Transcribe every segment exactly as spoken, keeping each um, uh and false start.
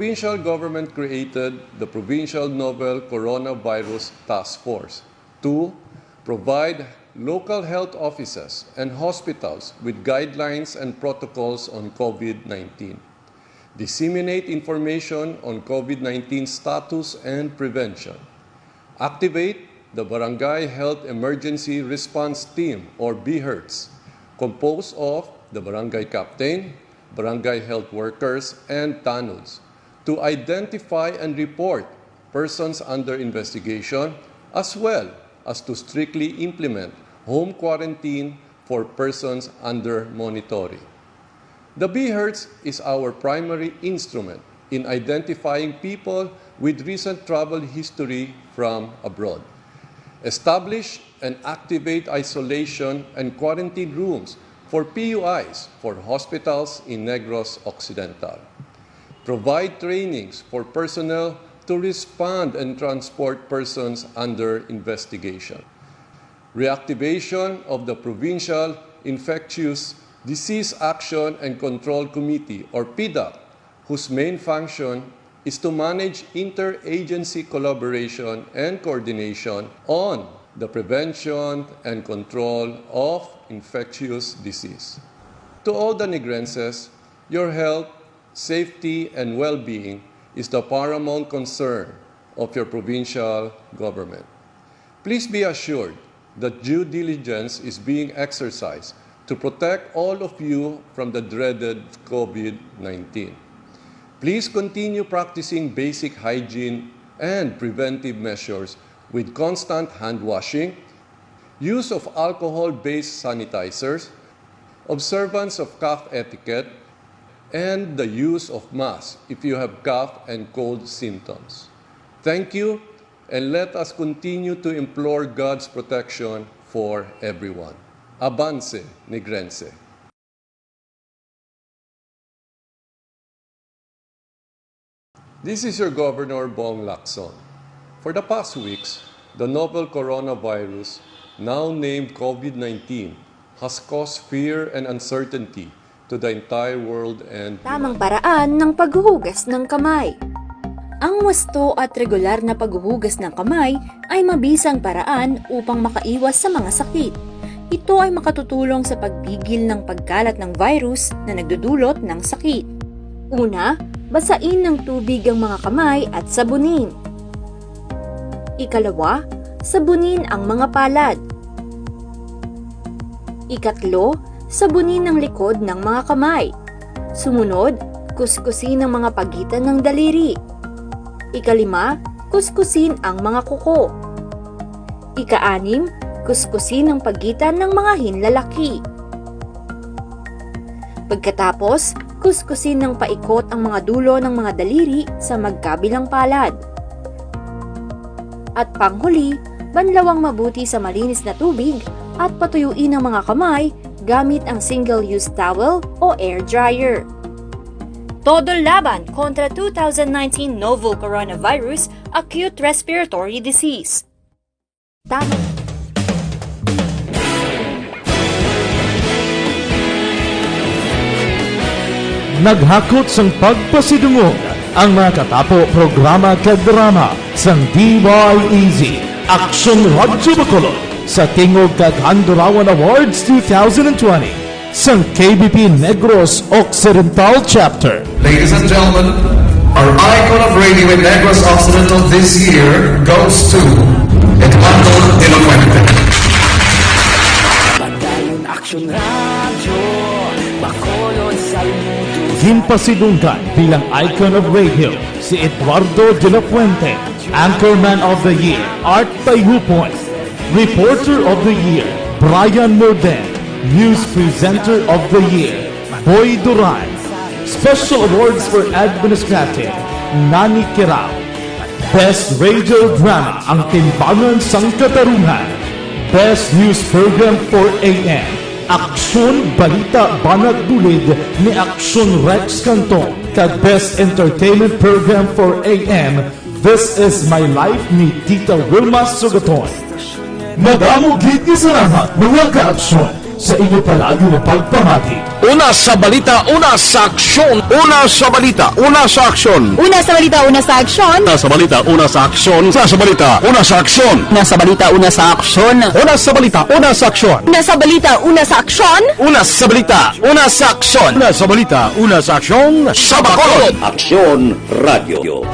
Provincial government created the Provincial Novel Coronavirus Task Force to provide local health offices and hospitals with guidelines and protocols on COVID nineteen, disseminate information on COVID nineteen status and prevention, activate the Barangay Health Emergency Response Team, or BHERTs, composed of the barangay captain, barangay health workers, and tanods to identify and report persons under investigation, as well as to strictly implement home quarantine for persons under monitoring. The BHERTs is our primary instrument in identifying people with recent travel history from abroad. Establish and activate isolation and quarantine rooms for P U Is for hospitals in Negros Occidental. Provide trainings for personnel to respond and transport persons under investigation. Reactivation of the Provincial Infectious Disease Action and Control Committee, or PDAC, whose main function is to manage interagency collaboration and coordination on the prevention and control of infectious disease. To all the Negrenses, your health, safety, and well-being is the paramount concern of your provincial government. Please be assured that due diligence is being exercised to protect all of you from the dreaded COVID nineteen. Please continue practicing basic hygiene and preventive measures with constant hand washing, use of alcohol-based sanitizers, observance of cough etiquette, and the use of masks if you have cough and cold symptoms. Thank you, and let us continue to implore God's protection for everyone. Abanse, Negrense. This is your Governor, Bong Lacson. For the past weeks, the novel coronavirus, now named COVID nineteen, has caused fear and uncertainty to the entire world and Tamang humanity. Paraan ng paghuhugas ng kamay. Ang wasto at regular na paghuhugas ng kamay ay mabisang paraan upang makaiwas sa mga sakit. Ito ay makatutulong sa pagpigil ng pagkalat ng virus na nagdudulot ng sakit. Una, basain ng tubig ang mga kamay at sabunin. Ikalawa, sabunin ang mga palad. Ikatlo, sabunin ang likod ng mga kamay. Sumunod, kuskusin ang mga pagitan ng daliri. Ikalima, kuskusin ang mga kuko. Ikaanim, kuskusin ang pagitan ng mga hinlalaki. Pagkatapos, kuskusin ng paikot ang mga dulo ng mga daliri sa magkabilang palad. At panghuli, banlawang mabuti sa malinis na tubig at patuyuin ang mga kamay gamit ang single-use towel o air dryer. Todo laban kontra two thousand nineteen novel coronavirus acute respiratory disease. Tama. Naghakot sang pagpasidungog ang mga katapo programa kag drama sang D Y E Z Aksyon Radyo Bacolod sa Tingog kag Handurawan Awards two thousand twenty sang K B P Negros Occidental Chapter. Ladies and gentlemen, our icon of radio in Negros Occidental this year goes to Eduardo de la Fuente. Padayon Aksyon Radyo, Bacolod, Salmudo. Ginpasidunggan bilang icon of radio si Eduardo de la Fuente, Anchorman of the Year, Art Tayhupon, Reporter of the Year, Brian Morden, News Presenter of the Year, Boy Duran, Special Awards for Administrative, Nani Kirao, Best Radio Drama, Ang Timbangan sang Katarungan, Best News Program for A M, Aksyon Balita Banat Bulid ni Aksyon Rex Canton, kag Best Entertainment Program for A M, This Is My Life ni Tita Wilma Sugaton. Madamo gid nga salamat, mga ka-aksyon, Sa inyo palagi nga pagpamati. Una sa balita, una sa aksyon. Una sa balita, una sa aksyon. Una sa balita, una sa aksyon. Una sa balita, una sa aksyon. Una sa balita, una sa aksyon. Una sa balita, una sa aksyon. Una sa balita, una sa aksyon. Una sa balita, una sa aksyon. Una sa balita, una sa aksyon. Una sa balita, una sa aksyon. Sa Bacolod. Aksyon Radio.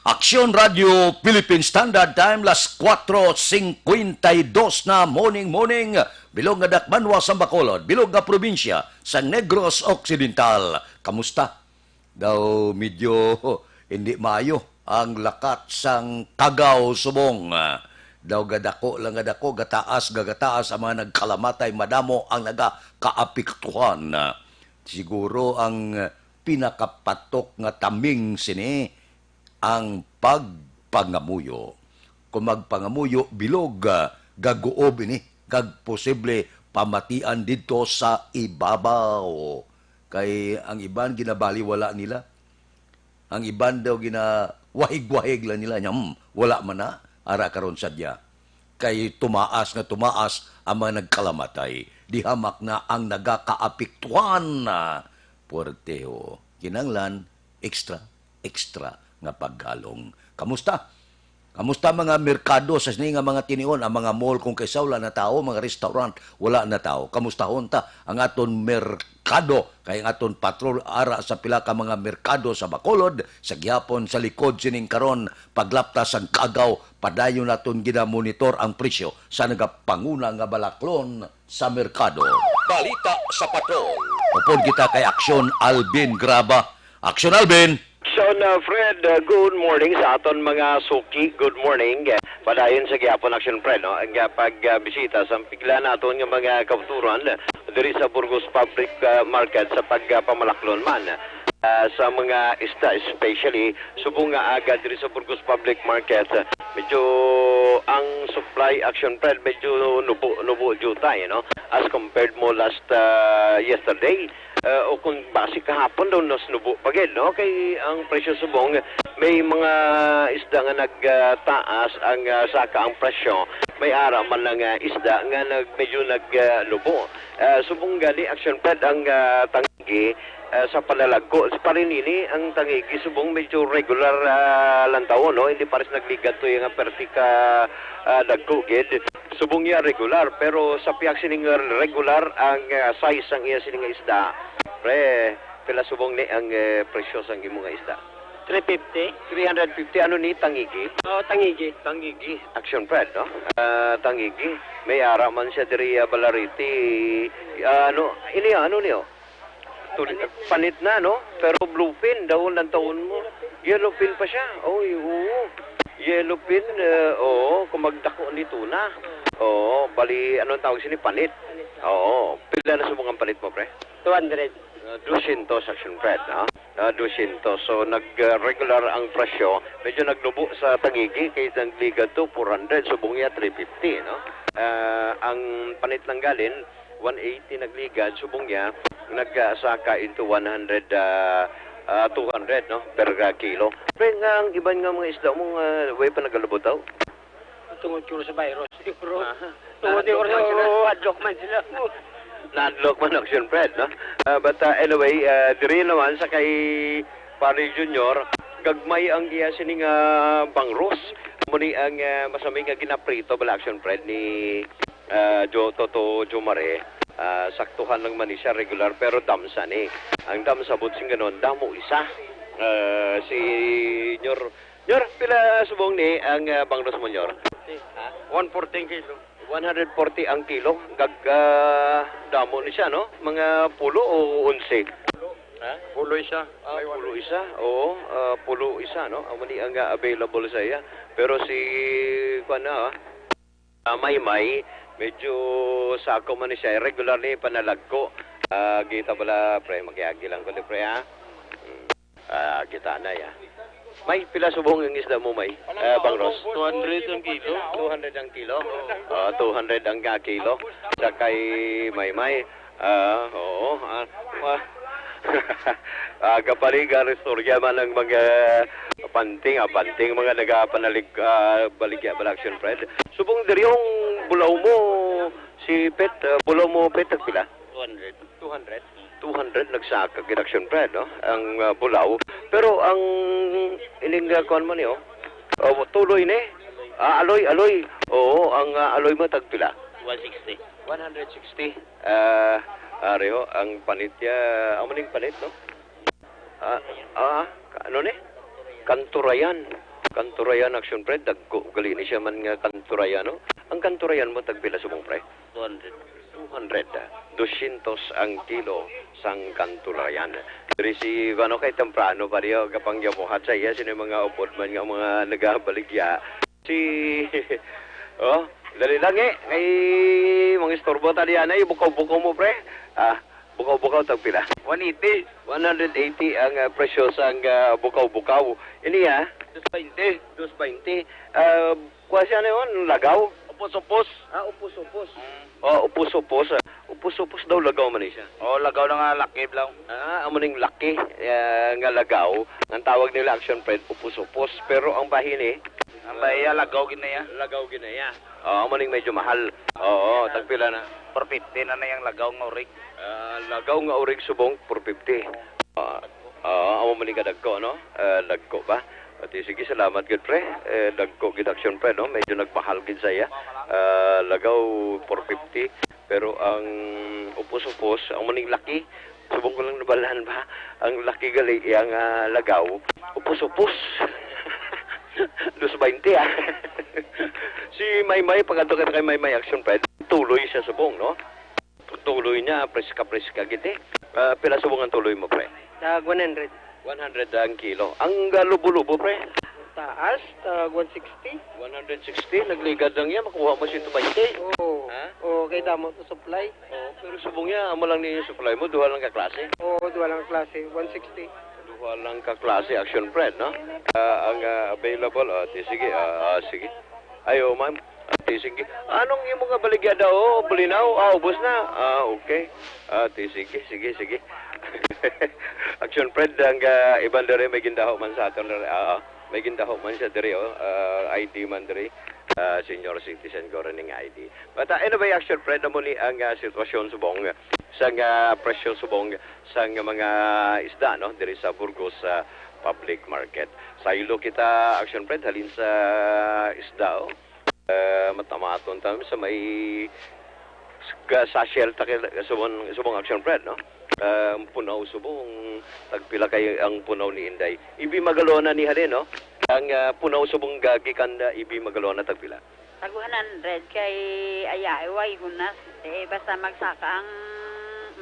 Aksyon Radio Philippine Standard Time, las kuwatro singkwenta y dos na, morning, morning. Bilog nga dakbanwa sang Bacolod, bilog nga probinsya sang Negros Occidental. Kamusta? Daw medyo hindi maayo ang lakat sang kagaw subong. Daw gadako lang gadako, gataas gagataas ang mga nagkalamatay, madamo ang nagakaapektuhan. Siguro ang pinakapatok nga taming sini ang pagpangamuyo. Kung magpangamuyo, bilog, ah, gaguob ini, kag posible pamatian didto sa ibabaw. Kay ang iban ginabaliwala nila. Ang iban daw ginawahig-wahig lang nila niya, "Hmm, wala man na, ara karon sadya." Kay tumaas nga tumaas ang mga nagkalamatay. Di hamak na ang nagakaapektuhan na puwerte, ho. Kinanglan, extra, extra nga paggalong. Kamusta? Kamusta mga merkado sa sini nga mga tinion? Ang mga mall kung kaisaw, wala na tao, mga restaurant, wala na tao. Kamustahon ta ang aton merkado, kay ang aton patrol ara sa pila ka mga merkado sa Bacolod, sa gihapon, sa likod sining karon, paglapta sang kagaw, padayon naton ginamonitor ang presyo sa nagapanguna nga balaklon sa merkado. Balita sa Patrol. Upod kita kay Aksyon Alvin Graba. Aksyon, Alvin! Aksyon, uh, Fred, uh, good morning sa aton mga suki. Good morning. Padayon sa gihapon, Aksyon, Fred, no? Ang, uh, pag, uh, bisita sa pigla naton nga mga kauturan, uh, diri sa Burgos Public, uh, Market sa pagpamalaklon man, uh, sa mga isda, especially subong nga aga diri sa Burgos Public Market, uh, medyo ang supply, Aksyon, Fred, medyo nubo, nubo jutay, no? As compared mo last, uh, yesterday, uh, o kung basi kahapon daw, mas nubo pa gid, no? Kay ang presyo subong, may mga isda nga nagtaas ang, uh, saka ang presyo, may ara man lang, uh, isda nga nag-, medyo nag, uh, nubo. Uh, subong gani, Aksyon, Fred, ang, uh, tangigi, uh, sa panalagko. Sa parinini, ang tangigi subong medyo regular, uh, lang taon, no? Hindi pares nagligad to yung perti ka, uh, dagko gid. Subong iya regular, pero sa pihak sining regular, ang, uh, size sang iya sining isda. Pre, pila subong ni ang, uh, presyo sang imo nga isda? Three fifty. Three hundred fifty, ano ni, tangigi? Oo, tangigi. Tangigi, Aksyon, Fred, no? Ah, tangigi. May ara man siya diri, ah, Balariti. Ah, ano, ini, ano niyo? Tul-, panit na, no? Pero bluefin daw ang tawon mo. Yellowfin pa siya. Oy, oo. Yellowfin, eh, oo, kung magdako ni tuna. Oo, bali, anong tawag sini? Panit. Oo. Pila na subong ang panit mo, pre? Two hundred. Ah, dusyentos, Aksyon, Fred, no? Ah, dusyentos. So, nag, ah, regular ang presyo. Medyo nagnubo sa tangigi kay nagligad to four hundred, subong niya three fifty, no? Ah, ang panit lang galin, one eighty nagligad, subong niya, nagsaka into one hundred, ah, ah, two hundred, no, per, ah, kilo. Pero nga, ang iban nga mga isda mo nga way pa nagalubot daw? Tungod siguro sa virus, siguro. Aha. Tungod siguro sa, oo, hadlok man sila. Nahadlok man, Aksyon, Fred, no? Ah, but, ah, anyway, ah, diri naman sa kay Pare Junior, gagmay ang iya sining, ah, bangros. Amo ni ang, ah, masami nga ginaprito bala, Action Fred, ni, ah, Jo, Toto Jomare. Ah, saktuhan lang man ni siya, regular, pero damsa ni. Ang damsa bot sing ganon, damo isa. Ah, si Nyor, Nyor, pila subong ni ang, ah, bangros mo, Nyor? Ha? One forty ang kilo. One hundred forty ang kilo. Gag-, ah, damo ni siya, no? Mga pulo o onse? Ha? Pulo isa. Ah, pulo isa. Oo, ah, pulo isa, no? Amo ni ang, ah, available sa iya. Pero si, kuwan na, ah, ah, Maymay, medyo sako man ni siya. Regularly panalagko. Ah, kita pala, pre, makiagi lang ko, pre, ha? Mm. Ah, kita na, ya. May, pila subong ang isda mo, May? Ah, bangros? Two hundred ang kilo. Two hundred ang kilo? Ah, two hundred ang, ah, kilo. Sa kay Maymay. Ah, oo. Ah, ah, ah, kapaligan, istorya man ang mga panting, ah, panting, mga nagapanalig-, ah, baligya, bala, Action Fred. Subong diri ang bulaw mo, si Pet, ah, bulaw mo, Pet, tagpila? Two hundred. Two hundred? Two hundred nagsaka gid, Action Fred, no? Ang, ah, bulaw. Pero ang ining, ah, kuwan mo ni, oh. Oh, tuloy ni. Ah, aloy, aloy. Oo, ang, ah, aloy mo tagpila? One sixty. One hundred sixty. Ah, ari ho, ang panit ya, amo ning panit, no? Ah, ah, ka-, ano ni? Kanturayan. Kanturayan, Action Fred, dagko gali ni siya man nga kanturayan, no? Ang kanturayan mo tagpila subong, pre? Two hundred. Two hundred, ah, dosyentos ang kilo sang kanturayan. Diri si, ano, kay temprano pa diyo, kapangyamuhat sa iya, sino yung mga upod man nga mga nagabaligya. Si, oh, dali lang eh, kay mga istorbo ta diyan ay, bukaw-bukaw mo, pre. Ah, bukaw-bukaw, tagpila? One eighty. One hundred eighty ang, ah, presyo sang, ah, bukaw-bukaw. Ini, ah? Dos bainte. Dos bainte. Ah, kuha siya na yun, lagaw? Upos-upos. Ah, upos-upos. Mm. Oh, upos-upos. Ah, upos-upos daw, lagaw man ni siya. Oh, lagaw na nga, laki, blaw. Ah, amo ning laki, eh, nga lagaw. Ang tawag nila, Action Fred, upos-upos. Pero ang bahini, ang bahiya, lagaw gid na iya. Lagaw gid na iya. Oh, amo ning medyo mahal. Oo, tagpila na? Four fifty na na yung lagaw nga urig. Ah, lagaw nga urig subong, four fifty. Ah, ah, amo man ni kadagko, no? Ah, dagko ba? Ati, sige, salamat gid, pre. Eh, dagko gid, Action Fred, no? Medyo nagmahal gid sa iya. Ah, lagaw, four fifty. Pero ang upos-upos, ang maning laki, subong ko lang nabalaan ba? Ang laki gali, iya nga lagaw, upos-upos. Dos bainte, ah. Si Maymay, pag-adto kita kay Maymay, Action Fred, tuloy siya subong, no? Tuloy niya, preska-preska gid eh. Ah, pila subong ang tuloy mo, pre? Tag one hundred. One hundred ang kilo. Ang, ah, lubo-lubo, pre? Taas, tag one sixty. One hundred sixty, nagligad lang yan, makuha mo siyento bainte. Oo. Ha? Oo, kay damo to supply. Oo, pero subong niya, amo lang ninyo supply mo, duha lang ka klase? Oo, duha lang klase, one sixty. Duha lang ka klase, Action Fred, no? Ah, ang, ah, available, ah, di, sige, ah, ah, sige. Ayo, ma'am. Ati, sige. Anong imo nga baligya daw? Oh, bulinaw? Ah, ubos na. Ah, okay. Ati, sige, sige, sige. Action Fred, ang, ah, iban diri may gindaho man sa aton diri. Ah, ah. May gindaho man siya diri, oh. Ah, I D man diri. Ah, senior citizen ko rin ng I D. But, ah, anyway, Action Fred, amo ni ang, ah, sitwasyon subong sa nga presyo subong sa nga mga isda, no, diri sa Burgos, ah, Public Market. Saylo kita, Action Fred, halin sa isda, oh. Eh, matamaton ta sa may sa, sa Shell ta kay subong, subong Action Fred, no? Eh, ang punaw subong, tagpila kay ang punaw ni Inday? Ibi magalona ni halin, no? Ang, ah, punaw subong gagikan da ibi magalona, tagpila? Tag one hundred kay aya, way hunas. Eh, basta magsaka ang,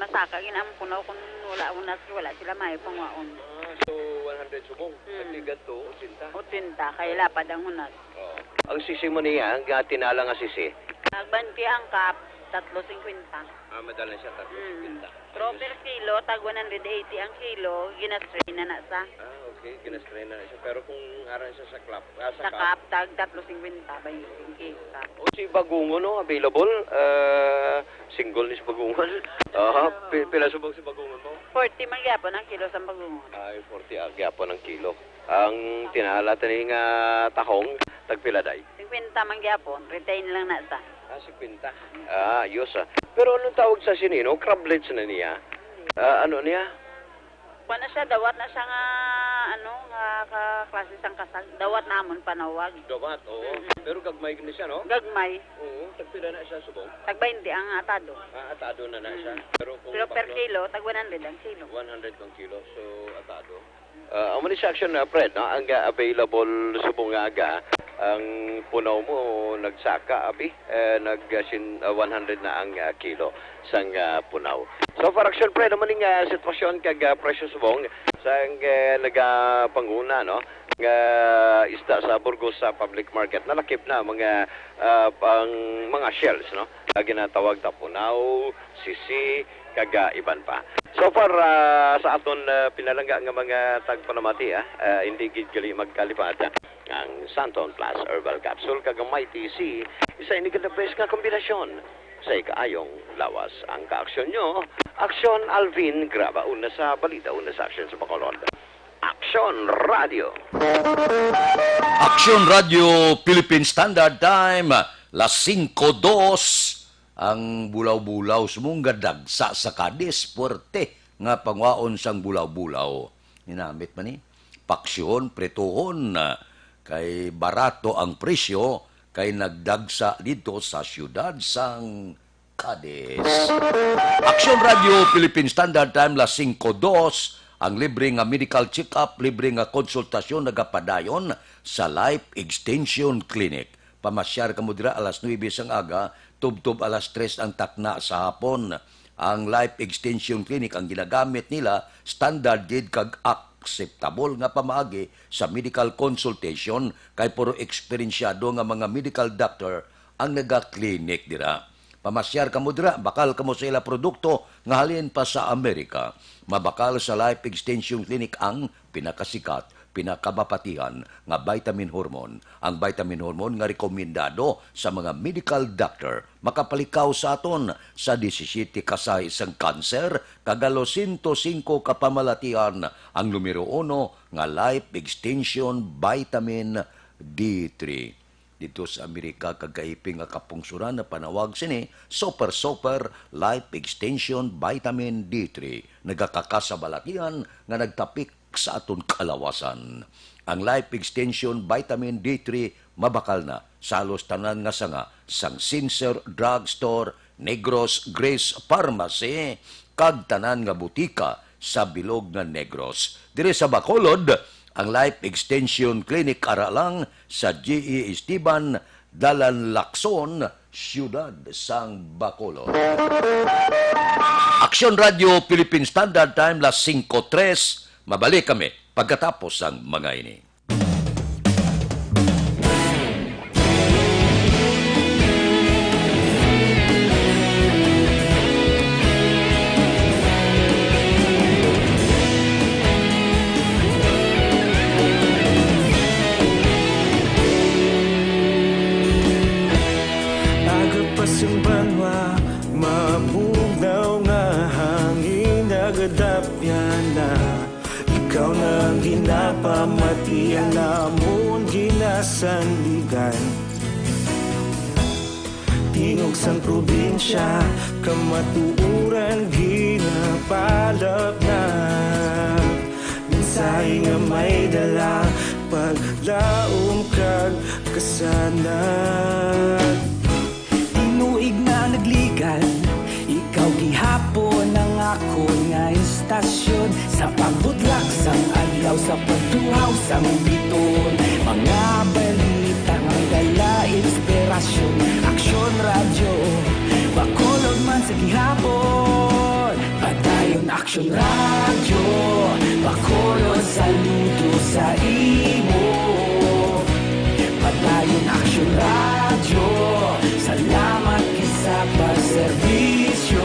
masaka gid ang punaw, kung wala hunas, wala sila may pangwaon. Ah, so one hundred subong. Hmm. At ligat to, otsenta. Otsenta, kay lapad ang hunas. Oo. Ang sisi mo niya, ang, ah, tinala nga sisi? Tag bainte ang cup, tatlo singkwenta. Ah, madala siya, tatlo singkwenta. Mm. Pero per kilo, tag one hundred eighty ang kilo, ginastrain na na sa. Ah, okay, ginastrain na na siya. Pero kung aran siya sa club, ah, sa cup, tag tatlo singkwenta, bainte ang kilo, cup. O, si Bagungon, no, available. Ah, single ni si Bagungon. Aha, pi-, pila subong si Bagungon mo? Forty man gyapon ang kilo sa Bagungon. Ay, forty ang gyapon ang kilo. Ang tinala tani nga tahong, tagpila, day? Singkwenta man gyapon, retain lang na sa. Ah, singkwenta. Ah, ayos, ah. Pero anong tawag sa sinino? Crablets na niya? Ah, ano niya? Kuan na siya, dawat na siya nga, ano, nga ka-, klase sang kasag. Dawat namon panawag. Dawat, oo. Mm. Pero gagmay gani siya, no? Gagmay. Oo, tagpila na siya subong? Tag baynte ang atado. Ah, atado na na siya. Mm. Pero kung Pero per baklo, kilo, tag one hundred ang kilo. One hundred ang kilo. So, atado. Ah, amo ni sa Action, ah, Fred, no? Ang, ah, available subong nga aga, ang punaw mo nagsaka, abi, eh, nag, ah, sin-, ah, one hundred na ang, ah, kilo sang, ah, punaw. So far, Action Fred, amo ning, ah, sitwasyon kag, ah, presyo subong sang, eh, nagapanguna, no, nga isda sa Burgos sa public market. Nalakip na mga, ah, pang mga shells, no, nga ginatawag ta punaw, sisi, kag, ah, iban pa. So far, ah, sa aton, ah, pinalangga nga mga tagpanamati, ah, ah, hindi gid gali magkalipatan. Ang Santon Plus Herbal Capsule kag ang Mighty C, isa ini ka the best nga kombinasyon sa ikaayong lawas. Ang kaaksyon nyo, Aksyon Alvin Graba, una sa balita, una sa aksyon sa Bacolod. Aksyon Radio. Aksyon Radio Philippine Standard Time, las singko dos. Ang bulaw-bulaw, subong nga dagsa sa Cadiz, puwerte nga pangwaon sang bulaw-bulaw. Ginamit man ni paksyon, prituhon, ah, kay barato ang presyo, kay nagdagsa didto sa siyudad sang Cadiz. Aksyon Radio Philippine Standard Time, las singko dos, ang libre nga medical check-up, libre nga konsultasyon nagapadayon sa Life Extension Clinic. Pamasyar kamo dira alas nuebe sang aga, tubtob alas tres ang takna sa hapon. Ang Life Extension Clinic ang ginagamit nila, standard gid kag akseptable nga pamaagi sa medical consultation, kay puro eksperensyado nga mga medical doctor ang naga-clinic dira. Pamasyar kamo dira, bakal kamo sa ila produkto nga halin pa sa Amerika. Mabakal sa Life Extension Clinic ang pinakasikat, pinakamapatihan nga vitamin hormone. Ang vitamin hormone nga rekomendado sa mga medical doctor makapalikaw sa aton sa disisiete ka sahi sang kanser kag halos sento singko ka pamalatian. Ang numero uno nga Life Extension Vitamin D three. Didto sa Amerika, kag kahipi nga kapungsoran napanawag sini Super Super Life Extension Vitamin D three. Nagakakasabalatian nga nagtapik sa aton kalawasan. Ang Life Extension Vitamin D three mabakal na sa halos tanan nga sanga sang Sincere Drugstore, Negros Grace Pharmacy, kag tanan nga butika sa bilog nga Negros. Diri sa Bacolod, ang Life Extension Clinic ara lang sa G E Esteban, Dalan Lacson, siyudad sang Bacolod. Aksyon Radio Philippine Standard Time, las singko tres. Mabalik kami pagkatapos sang mga ini. Aga pa sing banwa, mabugnaw nga hangin, nagadapyan na. Ikaw na ang ginapamatian namon ginasandigan. Tingog sang probinsya, kamatuoran ginapalapnag. Mensahe nga may dala, paglaom kag kasanag. Tinuig na nagligan, ikaw gihapon ang akon nga istasyon. Sa pagbudlak sang adlaw, sa pagtuhaw sang biton, mga balita nga dala inspirasyon. Aksyon Radyo, Bacolod man sa gihapon. Padayon Aksyon Radyo, Bacolod, saludo sa imo. Padayon Aksyon Radyo, salamat gid sa pagserbisyo.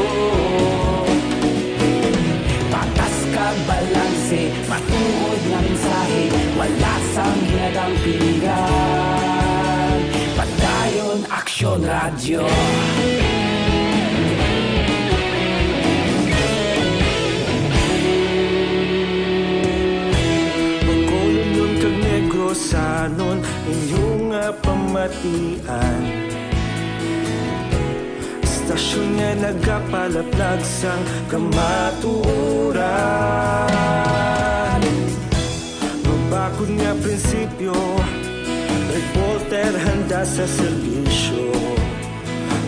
Patas kag balanse, matuod nga mensahe, wala sang ginadampingan. Padayon Aksyon Radyo. Bacolodnon kag Negrosanon, inyo nga pamatian. Istasyon nga nagapalaplag sang kamatuoran. Handa sa serbisyo.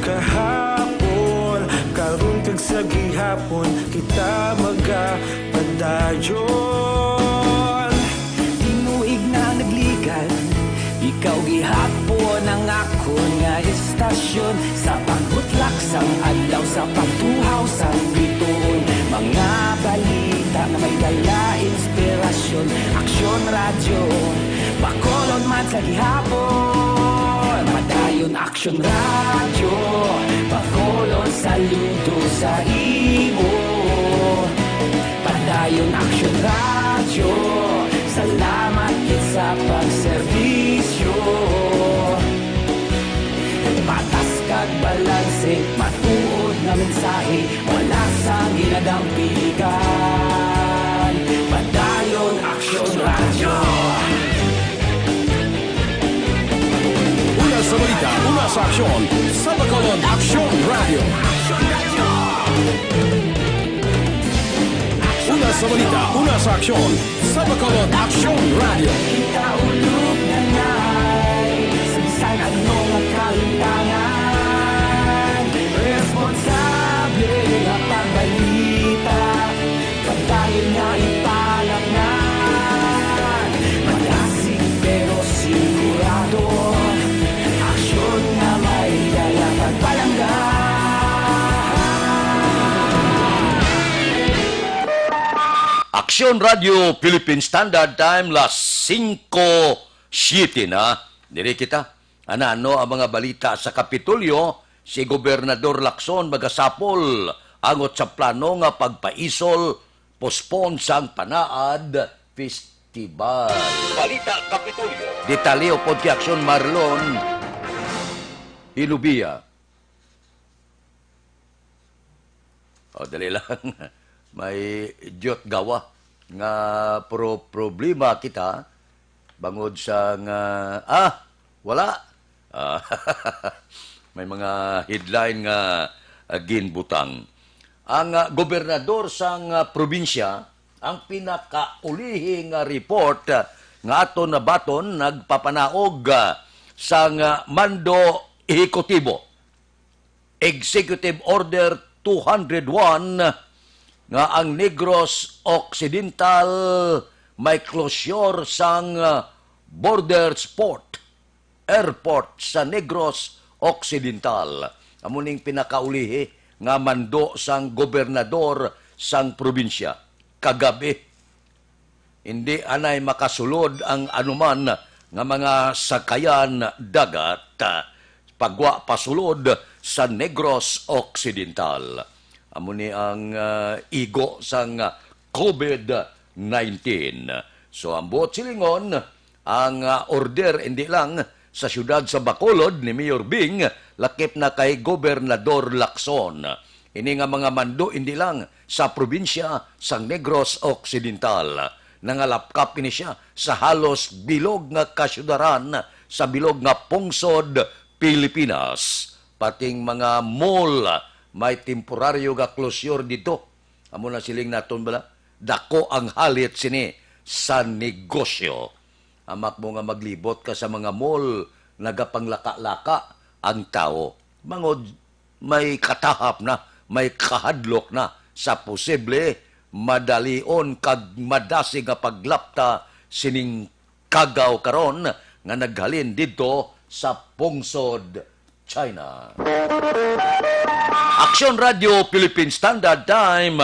Kahapon, karon kag sa gihapon, kita magapadayon. Tinuig na nagligad, ikaw gihapon ang akon nga estasyon. Sa pagbutlak sang adlaw, sa pagtuhaw sang bituon, mga balita nga may dala inspirasyon. Aksyon Radyo, Bacolod man sa gihapon. Padayon Aksyon Radyo, Bacolod, saludo sa imo. Padayon Aksyon Radyo, salamat gid sa pagserbisyo. Patas kag balanse, matuod nga mensahe, wala sang ginadampiligan. Padayon Aksyon Radyo. Una sa balita, una sa aksyon, sa Bacolod Aksyon Radyo. Una sa balita, una sa aksyon, sa Bacolod Aksyon Radyo. Kita ulog na ngay, sa bisan ano nga kalimtangan, responsable nga pagbalita, padayon nga ipalakngan. Madasig pero sigurado, aksyon nga may dala kag palangga. Aksyon Radyo Philippine Standard Time, las singko siete na. Diri kita. Ano ang mga balita sa Kapitolyo? Si Gobernador Lacson magasapol angot sa plano nga pagpaisol, postpone sang Panaad Festival. Balita Kapitolyo. Detalye upod kay Aksyon Marlon Hilubia. O, dali lang. May diyot gawa nga pro-, problema kita bangod sa nga, ah, wala. Ah, may mga headline nga, ah, ginbutang. Ang, ah, gobernador sang, ah, probinsya, ang pinakaulihi nga report, ah, nga aton nabaton, nagpapanaog, ah, sang, ah, mando ehekutibo. Executive Order two hundred one nga ang Negros Occidental may closure sang, ah, border port, airport sa Negros Occidental. Amo ning pinakaulihi nga mando sang gobernador sang probinsya kagab-i. Indi anay makasulod ang anuman nga mga sakayan dagat, ah, pagwa pasulod sa Negros Occidental. Amo ni ang, ah, igo sang COVID nineteen. So, ang buot silingon, ang, ah, order indi lang sa siyudad sa Bacolod ni Mayor Bing, lakip na kay Gobernador Lacson. Ini nga mga mando indi lang sa probinsya sang Negros Occidental. Nangalapkap ini sia sa halos bilog nga kasyudaran sa bilog nga pungsod Pilipinas. Pating mga mall may temporaryo nga closure didto. Amo na siling naton bala, dako ang halit sini sa negosyo. Amak mo nga maglibot ka sa mga mall, nagapanglaka-laka ang tawo. Bangod may katahap na, may kahadlok na sa posible madalion kag madasig nga paglapta sining kagaw karon nga naghalin didto sa pungsod China. Aksyon Radyo Philippine Standard Time,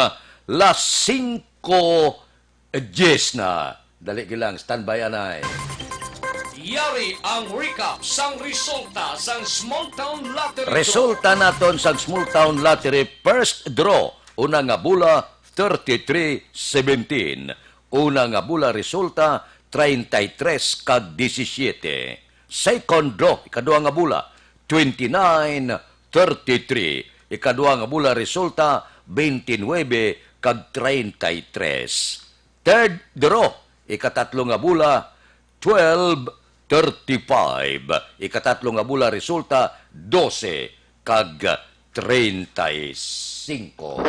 las singko dies na. Dali lang, standby anay. Yari ang recap sang resulta sang Small Town Lottery Draw. Resulta naton sang Small Town Lottery first draw. Una nga bola, thirty-three seventeen. Una nga bola resulta, treinta y tres kag disisiete. Second draw, ikaduha nga bola, twenty-nine thirty-three. Ikaduha nga bola resulta, twenty-nine kag treinta y tres. Third draw, ikatatlo nga bola, twelve thirty-five. Ikatatlo nga bola resulta, dose kag treinta y singko.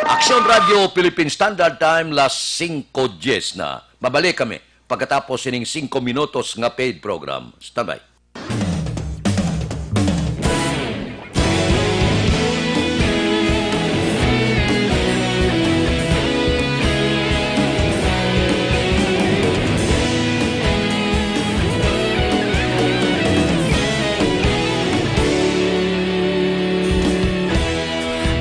Aksyon Radyo Philippine Standard Time, las singko dies na. Mabalik kami. pagkatapos sining singko minutos nga paid program. Standby.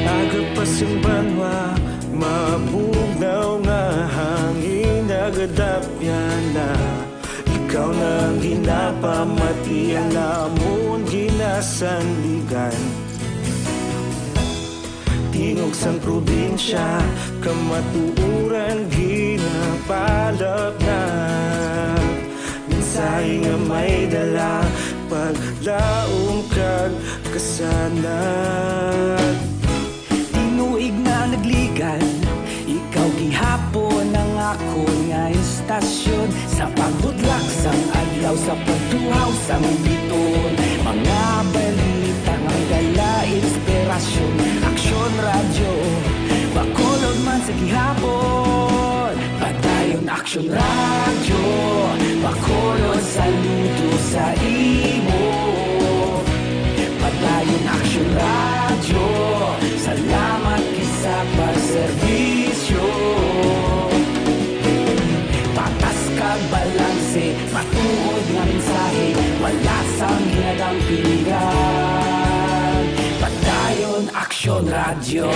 Aga pa sing banwa, mabugnaw nga hangin nagadapyan na. Ikaw na ang ginapamati, ang amon ginasandigan. Tingog sang probinsya, kamatuoran ginapalapnag. Mensahe nga may dala, paglaom kag kasanag. Tinuig nga nagligan, ikaw gihapon ang akon nga istasyon. Sa pagbutlak sang adlaw, sa pagtuhaw sang biton, mga balita nga may dala inspirasyon. Aksyon Radyo, Bacolod man sa gihapon. Padayon Aksyon Radyo, Bacolod, saludo sa imo. Padayon Aksyon Radyo, salamat gid sa pagserbisyo. Patas kag balanse, matuod nga mensahe, wala sang ginadampigan. Padayon Aksyon Radyo.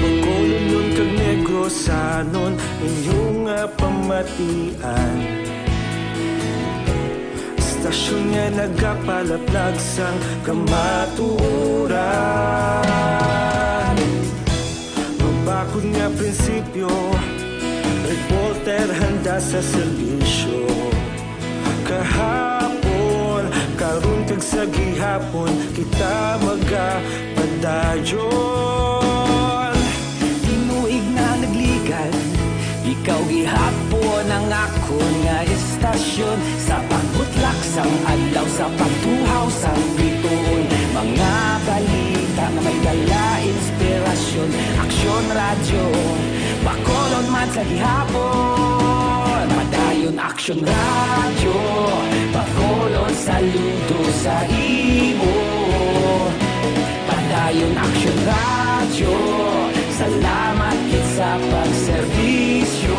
Bacolodnon kag Negrosanon, inyo nga pamatian. Istasyon nga nagapalaplag sang kamatuoran. Mabakod nga prinsipyo, reporter handa sa serbisyo. Kahapon, karon kag sa gihapon, kita magapadayon. Tinuig nga nagligan, ikaw gihapon ang akon nga istasyon. Sa pagbutlak sang adlaw, sa pagtuhaw sang bituon, mga balita nga may dala inspirasyon. Aksyon Radyo, Bacolod man sa gihapon. Padayon Aksyon Radyo, Bacolod, saludo sa imo. Padayon Aksyon Radyo, salamat gid sa pagserbisyo.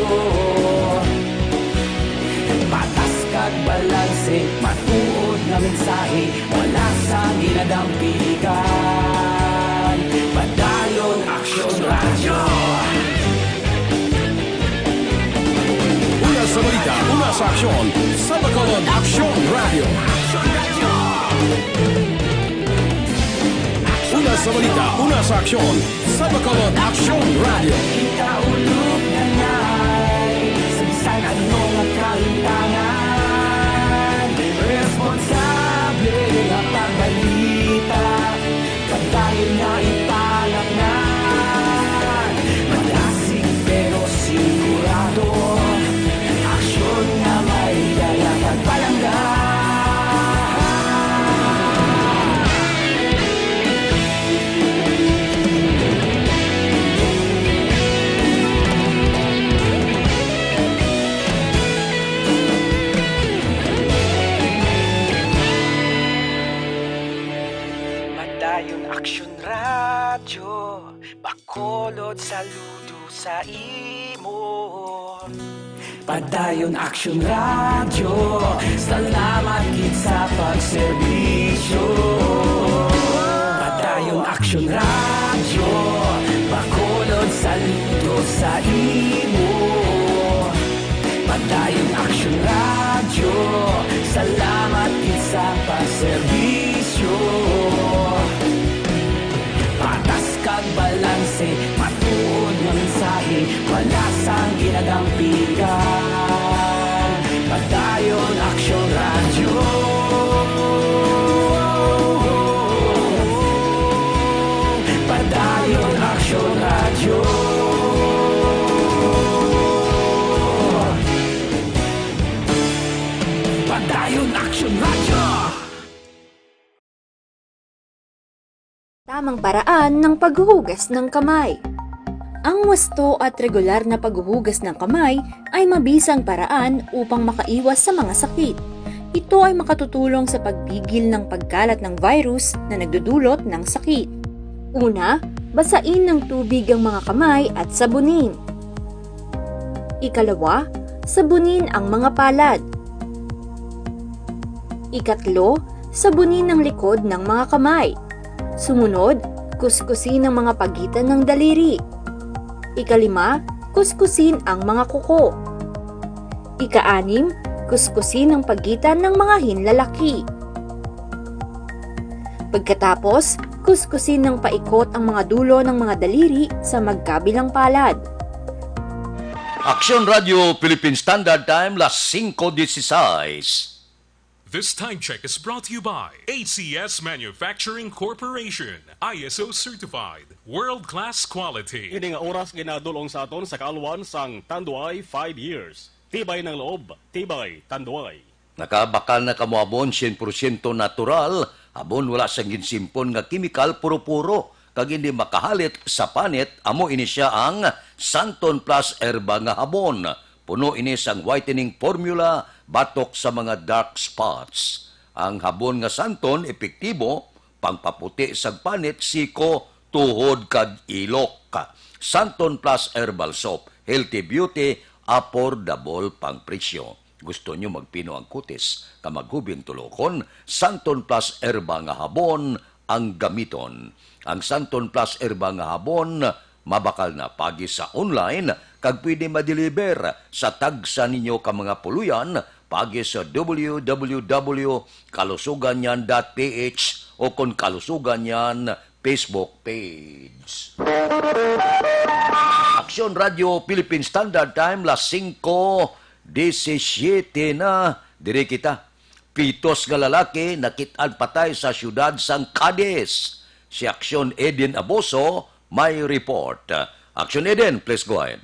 Patas kag balanse, matuod nga mensahe, wala sang ginadampigan. Padayon Aksyon Radyo. Una sa balita, una sa aksyon, sa Bacolod Aksyon Radyo. Una sa balita, una sa aksyon, sa Bacolod Aksyon Radyo. Kita ulog na ngay sa bisan ano nga kahintangan. Responsable nga pagbalita, padayon nga ipalangga. Malasig pero sigurado, aksyon nga may dala kag palangga. Padayon Aksyon Radyo, Bacolod, saludo sa imo. Padayon Aksyon Radyo, salamat gid sa pagserbisyo. Padayon Aksyon Radyo, Bacolod, saludo sa imo. Padayon Aksyon Radyo, salamat gid sa pagserbisyo. Patas kag balanse, matuod nga mensahe, wala sang ginadampigan. Padayon Aksyon Radyo. Padayon Aksyon Radyo. Padayon Aksyon Radyo. Tamang paraan ng paghuhugas ng kamay. Ang wasto at regular na paghuhugas ng kamay ay mabisang paraan upang makaiwas sa mga sakit. Ito ay makatutulong sa pagpigil ng pagkalat ng virus na nagdudulot ng sakit. Una, basain ng tubig ang mga kamay at sabunin. Ikalawa, sabunin ang mga palad. Ikatlo, sabunin ang likod ng mga kamay. Sumunod, kuskusin ang mga pagitan ng daliri. Ikalima, kuskusin ang mga kuko. Ikaanim, kuskusin ang pagitan ng mga hinlalaki. Pagkatapos, kuskusin ng paikot ang mga dulo ng mga daliri sa magkabilang palad. Aksyon Radio Philippine Standard Time, las singko dieciséis. This time check is brought to you by A C S Manufacturing Corporation, I S O certified, world-class quality. Ini nga oras ginadulong sa aton sa kaalwan sang Tanduay five years. Tibay ng loob, tibay Tanduay. Nakabakal na kamo habon syen porsyento natural, habon wala sang ginsimpon nga kemikal, puro-puro, kag hindi makahalit sa panit, amo ini sia ang Santon Plus Herba nga habon. Puno ini sang whitening formula batok sa mga dark spots. Ang habon nga Santon epektibo pangpaputi sang panit, siko, tuhod kag ilok. Santon Plus Herbal Soap, healthy beauty, affordable pang presyo. Gusto nyo magpino ang kutis ka maghubing tulokon? Santon Plus Herba nga habon ang gamiton. Ang Santon Plus Herba nga habon mabakal na pagi sa online, kag pwede ma-deliver sa tagsa ninyo ka mga puluyan pagi sa w w w kalusuganyan dot p h o kon Kalusugan Yan Facebook page. Aksyon Radio Philippine Standard Time, las singko diecisiete na. Diri kita. Pitos nga lalaki nakit-an patay sa siyudad sang Cadiz. Si Aksyon Eden Aboso may report. Aksyon Eden, please go ahead.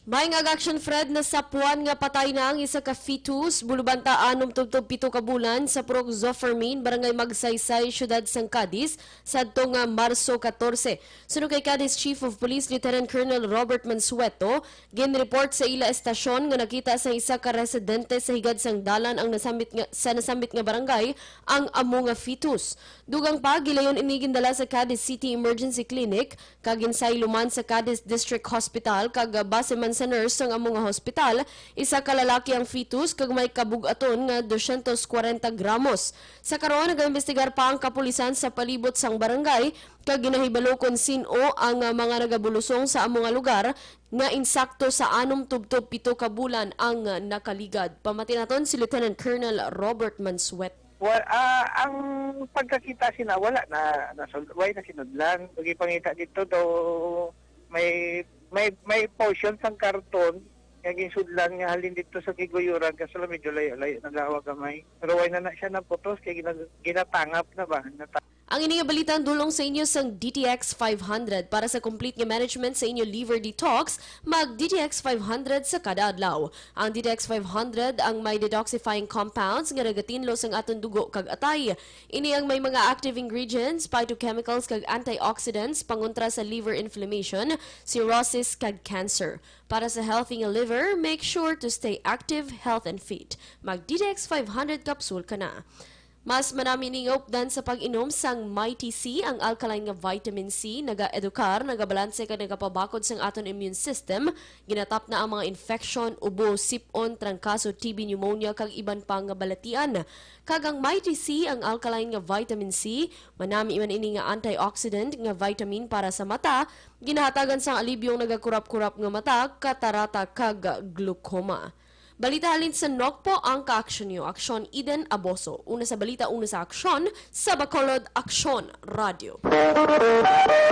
Maayong aga, Action Fred. Nasapuan nga patay na ang isa ka fetus, bulubanta anom tubtob pito ka bulan, sa Purok Zoffermine, Barangay Magsaysay, Siyudad sang Cadiz, sadto nga Marso katorse. Suno kay Cadiz Chief of Police Lieutenant Colonel Robert Mansueto, ginreport sa ila estasyon nga nakita sa isa ka residente sa higad sang dalan ang nasambit nga, sa nasambit nga barangay ang amo nga fetus. Dugang pa, gilayon ini gindala sa Cadiz City Emergency Clinic, kag ginsaylo man sa Cadiz District Hospital, kag base man sa nurse sang amo nga hospital, isa ka lalaki ang fetus kag may kabug-aton nga dosyentos kwarenta gramos. Sa karon, nagaimbestigar pa ang kapulisan sa palibot sang barangay kag ginahibalo kon sin-o ang, ah, mga nagabulusong sa amo nga lugar nga insakto sa anom tubtob pito ka bulan ang, ah, nakaligad. Pamati naton si Lieutenant Colonel Robert Mansuet. Wa-, ah, ang pagkakita sina, wala na, nasud-, way na sinudlan. Pagipangita dito daw may, may, may portion sang karton nga ginsudlan nga halin dito sa Kiguyuran, kaso lang medyo layo-layo nagawa gamay. Pero way na na siya naputos kay ginag-, ginatangap na ba? Nata- Ang ini nga balita ang dulong sa inyo sang D T X five hundred. Para sa complete nga management sa inyo liver detox, mag D T X five hundred sa kada adlaw. Ang D T X five hundred ang may detoxifying compounds nga nagatinlo sang aton dugo kag atay. Ini ang may mga active ingredients, phytochemicals kag antioxidants pangontra sa liver inflammation, cirrhosis kag cancer. Para sa healthy nga liver, make sure to stay active, health and fit. Mag D T X five hundred capsule ka na. Mas manami ni nga updan sa pag-inom sang Mighty C, ang alkaline nga vitamin C, nagaedukar, nagabalanse kag nagapabakod sang aton immune system. Ginatapna ang mga infection, ubo, sip-on, trangkaso, T B, pneumonia, kag iban pa nga balatian. Kag ang Mighty C, ang alkaline nga vitamin C, manami man ini nga antioxidant nga vitamin para sa mata, ginahatagan sang alibyong nagakurap-kurap nga mata, katarata, kag glaucoma. Balita halin sa Nokpo, ang ka-aksyon niyo, Aksyon Eden Aboso. Una sa balita, una sa aksyon, sa Bacolod, Aksyon Radyo.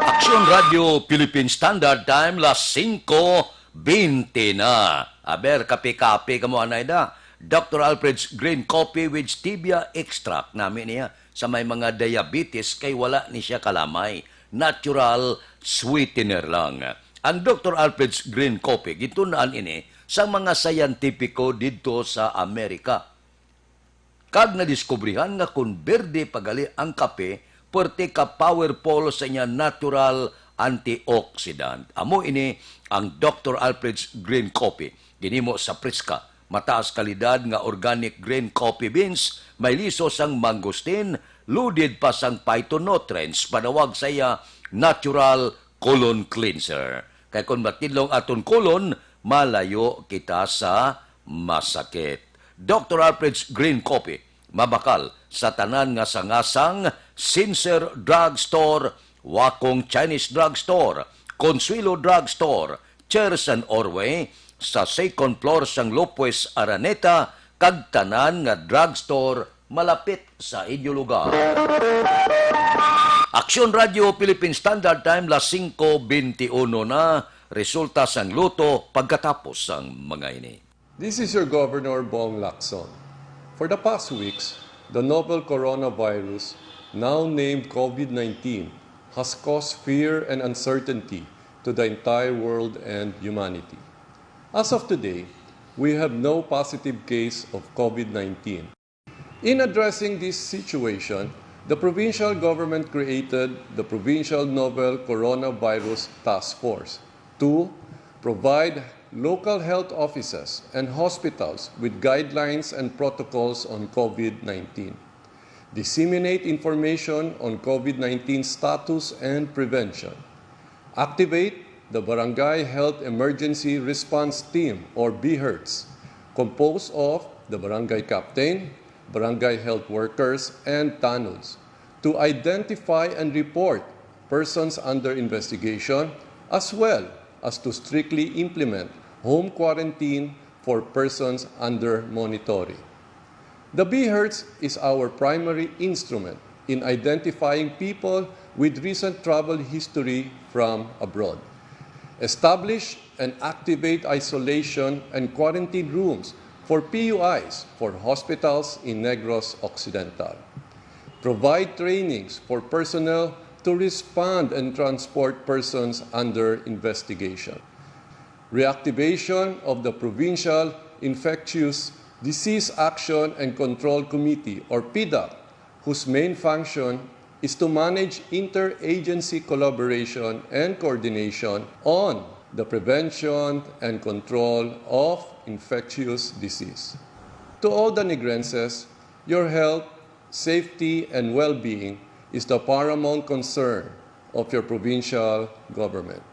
Aksyon Radyo Philippine Standard Time, las singko bente na. Aber, kape-kape kamo anay da. Doctor Alfred's Green Coffee with Stevia Extract, nami niya sa may mga diabetes kay wala ni siya kalamay. Natural sweetener lang. Ang Doctor Alfred's Green Coffee, gintun-an ini sa mga siyentipiko didto sa Amerika. Kag nadiskubrihan nga kon berde pa gali ang kape, Puwerte ka powerful sa iya natural antioxidant. Amo ini ang Doctor Alfred's Green Coffee. Ginhimo sa preska, mataas kalidad nga organic green coffee beans, may liso sang mangosteen, loaded pa sang phytonutrients, padawag sa iya natural colon cleanser. Kay kon matidlong aton colon, malayo kita sa masakit. Doctor Alfred's Green Coffee, mabakal sa tanan nga sangasang, Sincere Drugstore, Wakong Chinese Drugstore, Consuelo Drugstore, Chairs and Orway, sa second floor sang Lopez Araneta, kag tanan nga drugstore malapit sa inyo lugar. Aksyon Radio Philippine Standard Time, las singko bente uno na, resulta sang luto pagkatapos sang mga ini. This is your Governor Bong Lacson. For the past weeks, the novel coronavirus, now named COVID nineteen, has caused fear and uncertainty to the entire world and humanity. As of today, we have no positive case of COVID nineteen. In addressing this situation, the provincial government created the Provincial Novel Coronavirus Task Force to provide local health offices and hospitals with guidelines and protocols on COVID nineteen, disseminate information on COVID nineteen status and prevention, activate the Barangay Health Emergency Response Team, or BHERTs, composed of the barangay captain, barangay health workers, and tanods, to identify and report persons under investigation, as well as to strictly implement home quarantine for persons under monitoring. The BHERTs is our primary instrument in identifying people with recent travel history from abroad. Establish and activate isolation and quarantine rooms for PUIs for hospitals in Negros Occidental. Provide trainings for personnel to respond and transport persons under investigation. Reactivation of the Provincial Infectious Disease Action and Control Committee, or PIDAC, whose main function is to manage interagency collaboration and coordination on the prevention and control of infectious disease. To all the Negrenses, your health, safety, and well-being is the paramount concern of your provincial government.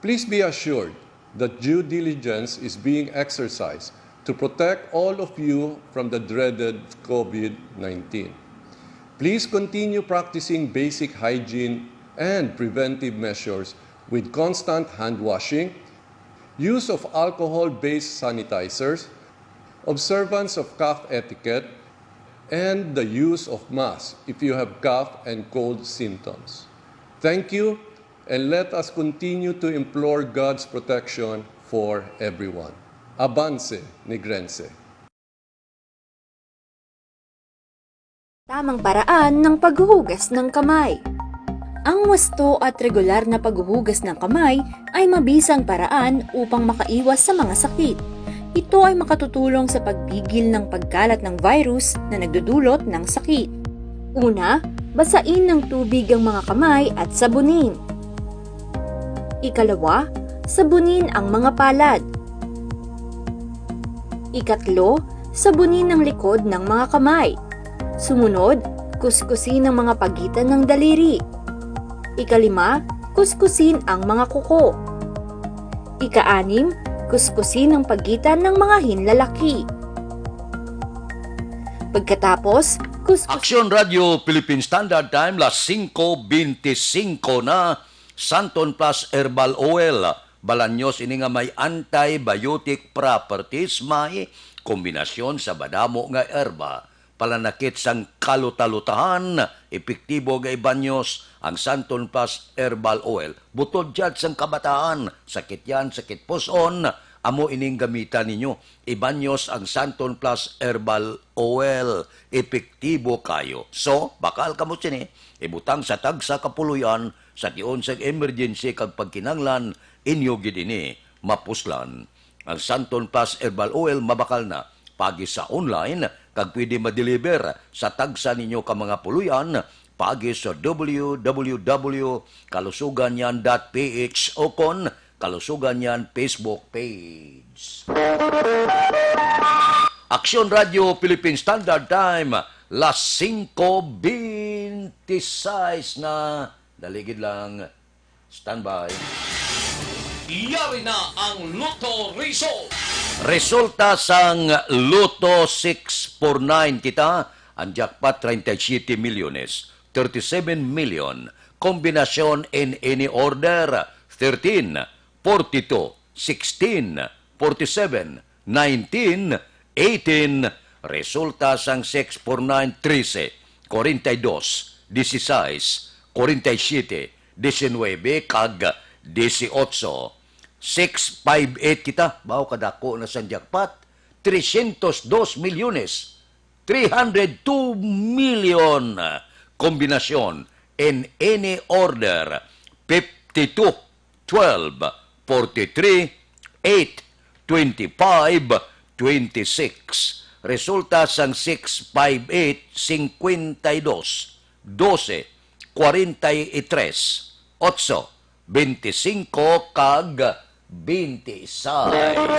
Please be assured that due diligence is being exercised to protect all of you from the dreaded COVID nineteen. Please continue practicing basic hygiene and preventive measures with constant hand washing, use of alcohol-based sanitizers, observance of cough etiquette, and the use of masks if you have cough and cold symptoms. Thank you, and let us continue to implore God's protection for everyone. Avance, Negrense. Tamang paraan ng paghuhugas ng kamay. Ang wasto at regular na paghuhugas ng kamay ay mabisang paraan upang makaiwas sa mga sakit. Ito ay makatutulong sa pagpigil ng pagkalat ng virus na nagdudulot ng sakit. Una, basain ng tubig ang mga kamay at sabunin. Ikalawa, sabunin ang mga palad. Ikatlo, sabunin ang likod ng mga kamay. Sumunod, kuskusin ang mga pagitan ng daliri. Ikalima, kuskusin ang mga kuko. Ikaanim, kuskusin ang pagitan ng mga hinlalaki. Pagkatapos, kuskus- Aksyon Radio Philippine Standard Time, las singko bente singko na. Santon Plus Herbal Oil, balanyos ini nga may antibiotic properties, may kombinasyon sa madamo nga herba, palanakit sang kalutalutahan, epektibo nga ibanyos ang Santon Plus Herbal Oil. Butod jud sang kabataan, sakit yan, sakit puson, amo ining gamitan ninyo. Ibanyos ang Santon Plus Herbal Oil, epektibo kayo. So, bakal kamo sini, ibutang sa tagsa ka puloy-an sa tion sang emergency kag pagkinahanglan inyo gid ini mapuslan. Ang Santon Plus Herbal Oil mabakal na paagi sa online kag pwede ma-deliver sa tagsa ninyo ka mga puloy-an paagi sa W W W kalusugan yan dot P H ukon Kalusugan yan Facebook page. Aksyon Radio Philippine Standard Time, las singko bente sais na. Daligid lang. Standby. Yari na ang Lotto Result. Resulta sang Lotto six four nine kita, ang jackpot treinta y siete milyones, thirty-seven million, kombinasyon in any order, thirteen, forty-two, sixteen, forty-seven, nineteen, eighteen, resulta sang six four nine, trese, kwarenta y dos, dieciséis, kwarenta y siete, diecinuebe, kag dieciocho. Six five eight kita, bawo kadako na sang jackpot, trescientos dos milyones, three hundred two million. Kombinasyon in any order, fifty-two, twelve, forty-three, eight, twenty-five, twenty-six. Resulta sang six five eight, cincuenta y dos, doce, cuarenta y tres, ocho, veinticinco, kag veintiséis.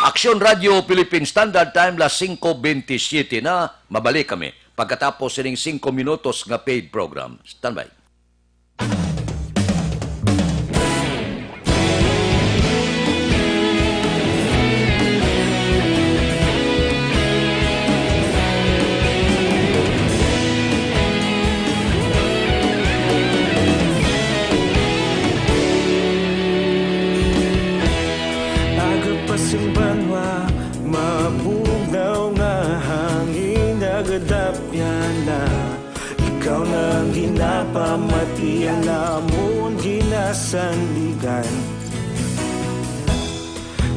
Aksyon Radio Philippine Standard Time, las singko bentisiete na. Mabalik kami pagkatapos sining singko minutos nga paid program. Standby. Aga pa sing banwa, mabugnaw nga hangin, nagadapyan na. Ikaw na ang ginapamati, ang amon ginasandigan.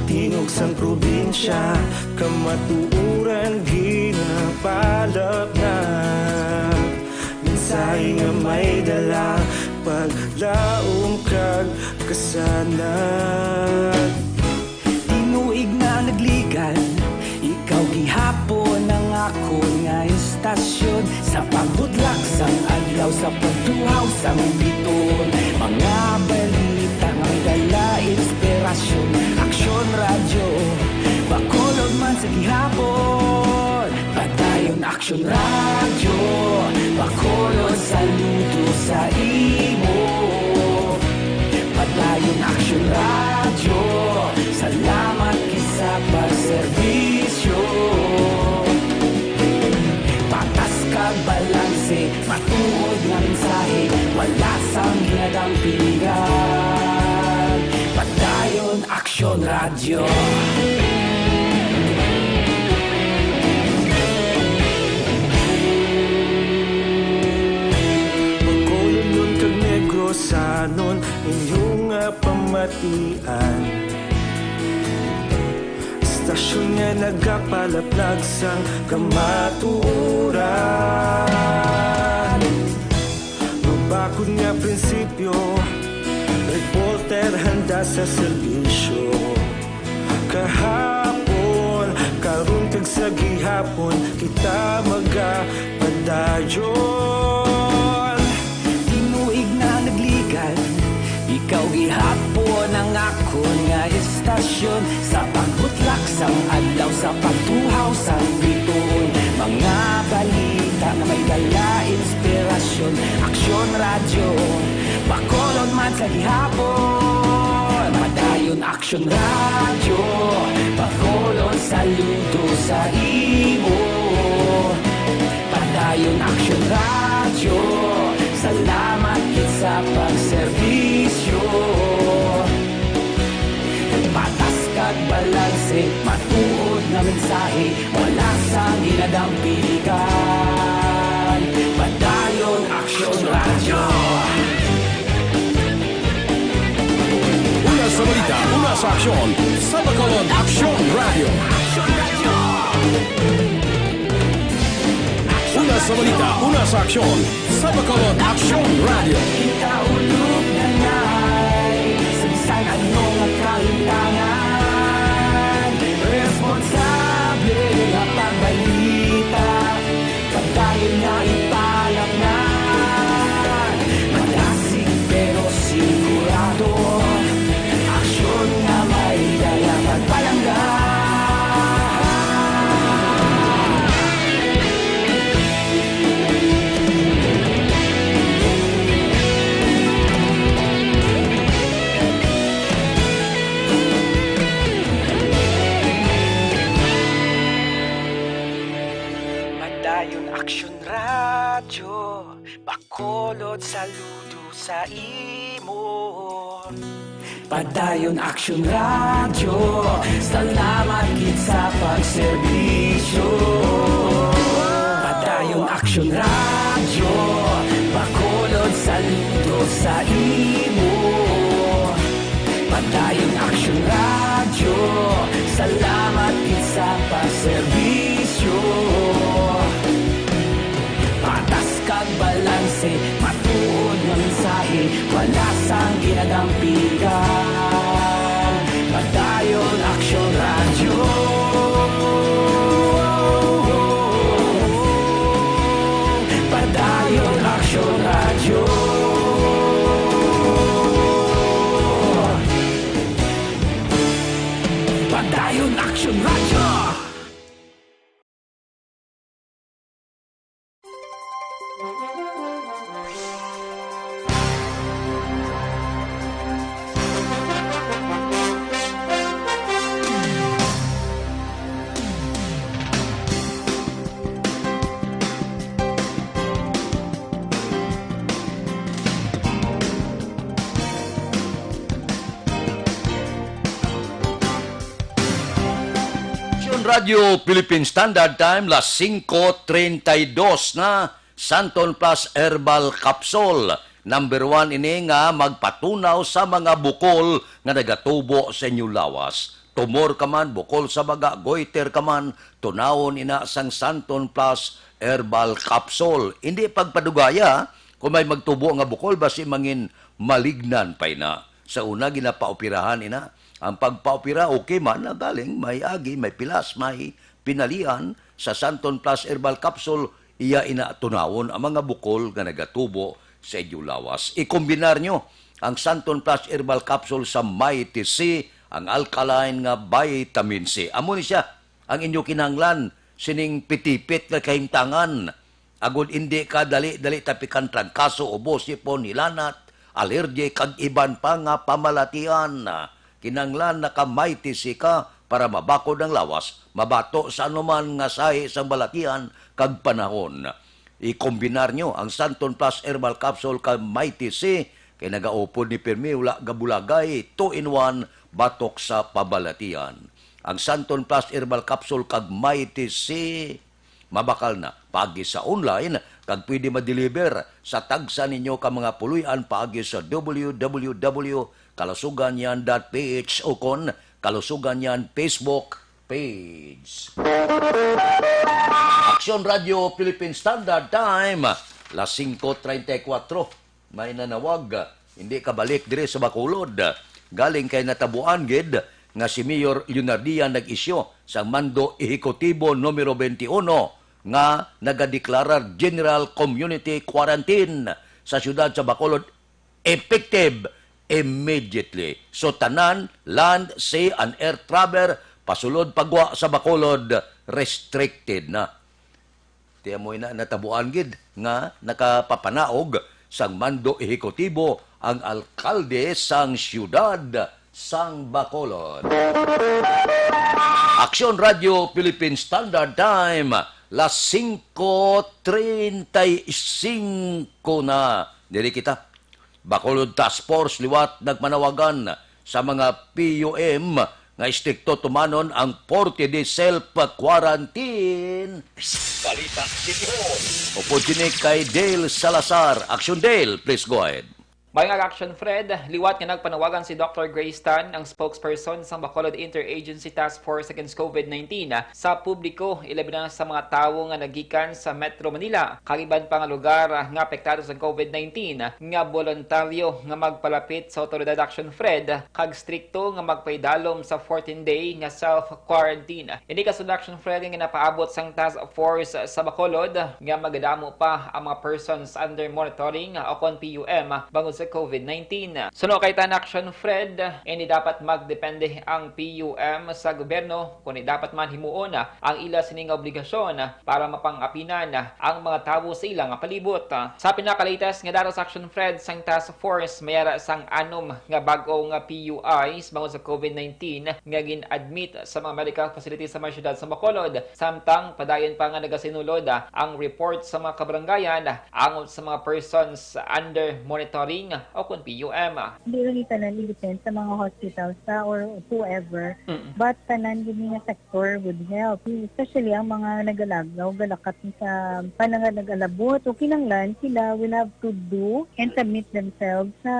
Tingog sang probinsya, kamatuoran ginapalapnag. Mensahe nga may dala, paglaom kag kasanag. Tinuig na nagligan, ikaw gihapon ang akon nga istasyon. Sa pagbutlak sang adlaw, sa pagtuhaw sang biton, mga balita nga may dala inspirasyon. Aksyon Radyo, Bacolod man sa gihapon. Padayon Aksyon Radyo, Bacolod, saludo sa imo. Padayon Aksyon Radyo, salamat gid sa pagserbisyo. Patas kag balanse, matuod nga mensahe, wala sang ginadampingan. Padayon Aksyon Radyo. Bacolodnon kag Negrosanon, inyo nga pamatian. Istasyon nga nagapalaplag sang kamatuoran. Mabakod nga prinsipyo, reporter handa sa serbisyo. Kahapon, karon, kag sa gihapon, kita magapadayon. Tinuig na nagligan, ikaw gihapon ang akon nga istasyon. Sa pagbutlak sang adlaw, sa pagtuhaw sang bituon, mga balita nga may dala inspirasyon. Aksyon Radyo, Bacolod man sa gihapon. Padayon Aksyon Radyo, Bacolod, saludo sa imo. Padayon Aksyon Radyo, salamat gid sa pagserbisyo. Patas kag balanse, matuod nga mensahe, wala sang ginadampingan. Padayon Aksyon Radyo. Una sa balita, una sa aksyon, sa Bacolod, Aksyon Radyo. Una sa balita, una sa aksyon, sa Bacolod, Aksyon Radyo. Kita ulog na nay, sa bisan ano nga kalimtangan, responsable nga pagbalita. Padayon nga ipalaplag Action Radio, Bacolod, saludo sa imo. Padayon Action Radio, salamat gid sa pagserbisyo. Padayon Action Radio, Bacolod, saludo sa imo. Padayon Action Radio, salamat gid sa pagserbisyo. Patas kag balanse, matuod nga mensahe, wala sang ginadampigan. Padayon Action Radio. Padayon Action Radio. Padayon Action Radio. Action Radio Philippine Standard Time, las singko treinta y dos na. Santon Plus Herbal Capsule. Number one ini nga magpatunaw sa mga bukol nga nagatubo sa inyo lawas. Tumor ka man, bukol sa baga, goiter ka man, tunawon ina sang Santon Plus Herbal Capsule. Hindi pagpadugaya kung may magtubo nga bukol, basi mangin malignan pa ina. Sa una, ginapaoperahan ina. Ang pagpaopera, okay man, nagaling, may agi, may pilas, may pinalian. Sa Santon Plus Herbal Capsule, iya ina tunawon ang mga bukol nga nagatubo sa inyo lawas. Ikombinar nyo ang Santon Plus Herbal Capsule sa Mighty C, ang alkaline nga vitamin C. Amo ni siya ang inyo kinahanglan sining pitipit nga kahimtangan. Agod indi ka dali-dali tapikan trangkaso, ubo, sipon, hilanat, alergy, kag iban pa nga pamalatian. Kinahanglan naka-Mighty C ka para mabakod ang lawas, mabato sa anuman nga sahi sang balatian kag panahon. Ikombinar nyo ang Santon Plus Herbal Capsule kag Mighty C, kay nagaupod ni pirmi, wala gabulagay, two-in-one, batok sa pabalatian. Ang Santon Plus Herbal Capsule kag Mighty C, mabakal na paagi sa online, kag pwede ma-deliver sa tagsa ninyo ka mga puloy-an paagi sa W W W kalusuganyan dot P H ukon Kalusuganyan Facebook page. Action Radio Philippine Standard Time, las singko treinta y cuatro. May nanawag, hindi kabalik diri sa Bacolod. Galing kay natabuan gid nga si Mayor Leonardia nag-isyu sang Mando Ehekutibo Numero twenty-one nga nagadeklarar General Community Quarantine sa siyudad sa Bacolod, effective immediately. So, tanan, land, sea, and air travel, pasulod pagwa sa Bacolod, restricted na. Tiamoy na natabuan gid nga nakapapanaog sang Mando Ehekutibo ang alkalde sang siyudad sang Bacolod. Action Radio Philippine Standard Time, las singko treinta y cinco na. Diri kita. Bacolod Task Force liwat nagmanawagan sa mga P U M nga istrikto tumanon ang forty-day self-quarantine. Balita City Hall. Upod sini kay Dale Salazar. Action, Dale, please go ahead. Maayong aga, Action Fred. Liwat nga nagpanawagan si Doctor Grace Tan, ang spokesperson sang Bacolod Interagency Task Force Against COVID nineteen, sa publiko, ilabi na sa mga tawo nga nagikan sa Metro Manila kag iban pa nga lugar nga apektado sa COVID nineteen, nga boluntaryo nga magpalapit sa awtoridad, Action Fred, kag strikto nga magpaidalom sa fourteen-day nga self-quarantine. Ini kasunod, Action Fred, nga ginapaabot sang Task Force sa Bacolod nga magadamo pa ang mga persons under monitoring, o kon P U M, bangod sa COVID nineteen. Suno kay Tan Action Fred, hindi dapat magdepende ang P U M sa gobyerno, kundi dapat man himuon ang ila sini nga obligasyon para mapang-apinan ang mga tawo sa ila nga palibot. Sa pinaka-latest nga datos, Action Fred, sang task force may ara sang anom nga bag-o nga P U Is bangod sa COVID nineteen nga gin-admit sa mga medical facility sa mga syudad sa Bacolod, samtang padayon pa nga nagasinulod ang report sa mga kabarangayan angot sa mga persons under monitoring o kon P U M. Hindi lang tanan i-depend sa mga hospitals sa or whoever, Mm. but tanan gid nga sector would help. Especially ang mga nagalagaw, galakat sa panangalag-alabot, o kinahanglan sila will have to do and submit themselves sa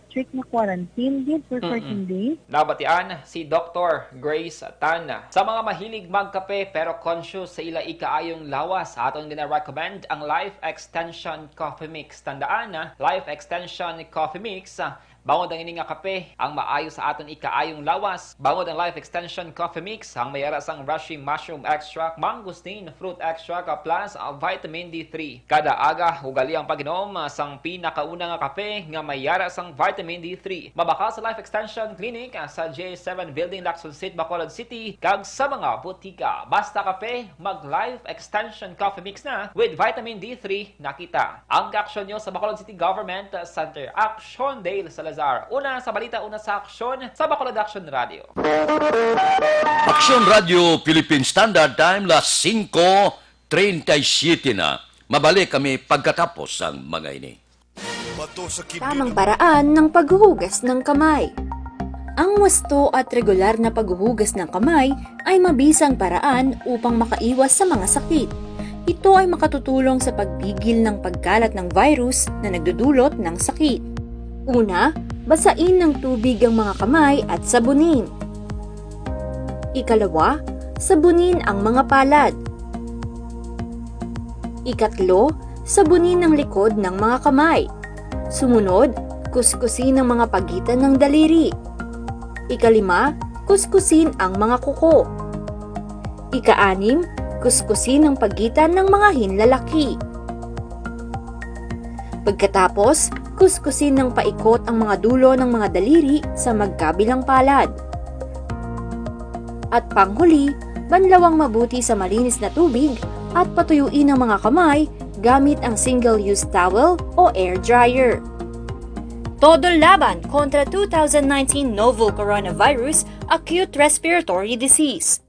strict na quarantine gid for Mm-mm. fourteen days. Nabatian si Doktor Grace Tan. Sa mga mahilig magkape pero conscious sa ila ikaayong lawas, aton gina-recommend ang Life Extension Coffee Mix. Tandaan, ah, Life Extension Coffee Mix, ah, bangod ang ini nga kape ang maayo sa aton ikaayong lawas. Bangod ang Life Extension Coffee Mix ang may ara sang reishi mushroom extract, mangosteen fruit extract, ah, plus, ah, vitamin D three. Kada aga, ugali ang pag-inom, ah, sang pinakauna nga kape nga may ara sang vitamin D three. Mabakal sa Life Extension Clinic, ah, sa J seven Building, Lacson Street, Bacolod City, kag sa mga butika. Basta kape, mag Life Extension Coffee Mix na with vitamin D three na kita. Ang kaaksyon nyo sa Bacolod City Government Center. Aksyon, Dale Salazar. Una sa balita, una sa aksyon, sa Bacolod Aksyon Radio. Aksyon Radio Philippine Standard Time, las singko treinta y siete na. Mabalik kami pagkatapos sang mga ini. Bato sa kibli Tamang ng paraan ng paghuhugas ng kamay. Ang wasto at regular na paghuhugas ng kamay ay mabisang paraan upang makaiwas sa mga sakit. Ito ay makatutulong sa pagpigil ng pagkalat ng virus na nagdudulot ng sakit. Una, basain ng tubig ang mga kamay at sabunin. Ikalawa, sabunin ang mga palad. Ikatlo, sabunin ang likod ng mga kamay. Sumunod, kuskusin ang mga pagitan ng daliri. Ikalima, kuskusin ang mga kuko. Ikaanim, kuskusin ang pagitan ng mga hinlalaki. Pagkatapos, kuskusin ng paikot ang mga dulo ng mga daliri sa magkabilang palad. At panghuli, banlawang mabuti sa malinis na tubig at patuyuin ang mga kamay gamit ang single-use towel o air dryer. Todo laban kontra two thousand nineteen novel coronavirus acute respiratory disease.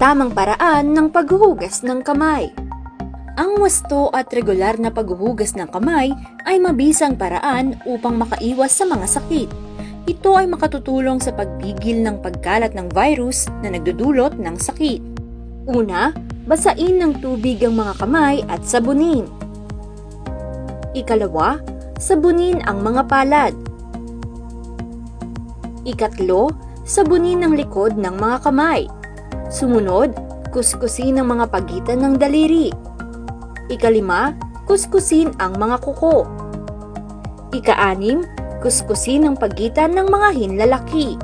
Tamang paraan ng paghuhugas ng kamay. Ang wasto at regular na paghuhugas ng kamay ay mabisang paraan upang makaiwas sa mga sakit. Ito ay makatutulong sa pagpigil ng pagkalat ng virus na nagdudulot ng sakit. Una, basain ng tubig ang mga kamay at sabunin. Ikalawa, sabunin ang mga palad. Ikatlo, sabunin ang likod ng mga kamay. Sumunod, kuskusin ang mga pagitan ng daliri. Ikalima, kuskusin ang mga kuko. Ikaanim, kuskusin ang pagitan ng mga hinlalaki.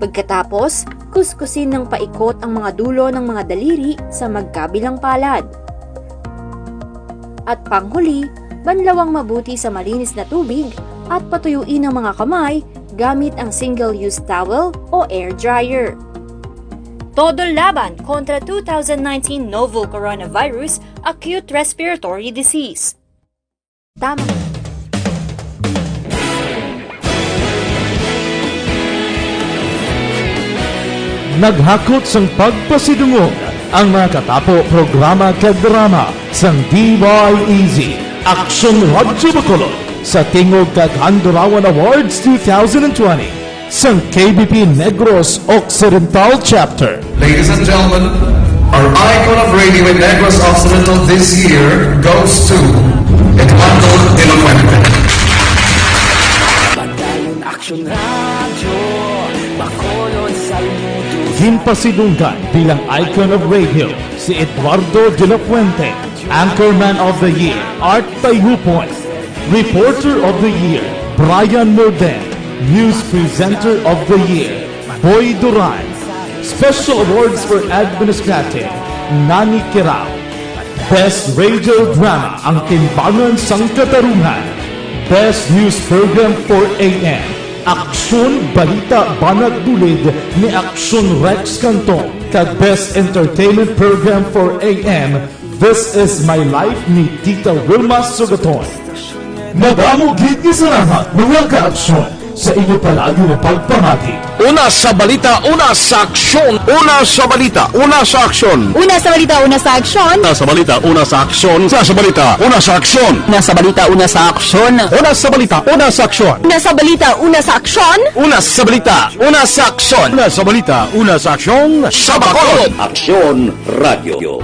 Pagkatapos, kuskusin ng paikot ang mga dulo ng mga daliri sa magkabilang palad. At panghuli, banlawang mabuti sa malinis na tubig at patuyuin ang mga kamay gamit ang single-use towel o air dryer. Todo laban kontra two thousand nineteen novel coronavirus acute respiratory disease. Tama. Naghakot sang pagpasidungog ang mga katapo, programa kag drama sang D Y E Z, Aksyon Radyo Bacolod, sa Tingog kag Handurawan Awards two thousand twenty. Sang K B P Negros Occidental Chapter. Ladies and gentlemen, our icon of radio in Negros Occidental this year goes to Eduardo de la Fuente. Padayon Aksyon Radyo, Bacolod, Salmudo. Ginpasidunggan bilang icon of radio si Eduardo de la Fuente, Anchorman of the Year, Art Tayhupon, Reporter of the Year, Brian Morden. News Presenter of the Year, Boy Duran. Special Awards for Administrative, Nani Kirao. Best Radio Drama, Ang Timbangan sang Katarungan. Best News Program, four A M, Aksyon, Balita, Banat Bulid ni Aksyon Rex Canton, kag Best Entertainment Program, four A M, This Is My Life ni Tita Wilma Sugaton. Madamo gid nga salamat, mga ka-aksyon, sa inyo palagi nga pagpamati. Una sa balita, una sa aksyon. Una sa balita, una sa aksyon. Una sa balita, una sa aksyon. Una sa balita, una sa aksyon. Una sa balita, una sa aksyon. Una sa balita, una sa aksyon. Una sa balita, una sa aksyon. Una sa balita, una sa aksyon. Una sa balita, una sa aksyon. Una sa balita, una sa aksyon. Sa Bacolod. Aksyon Radio.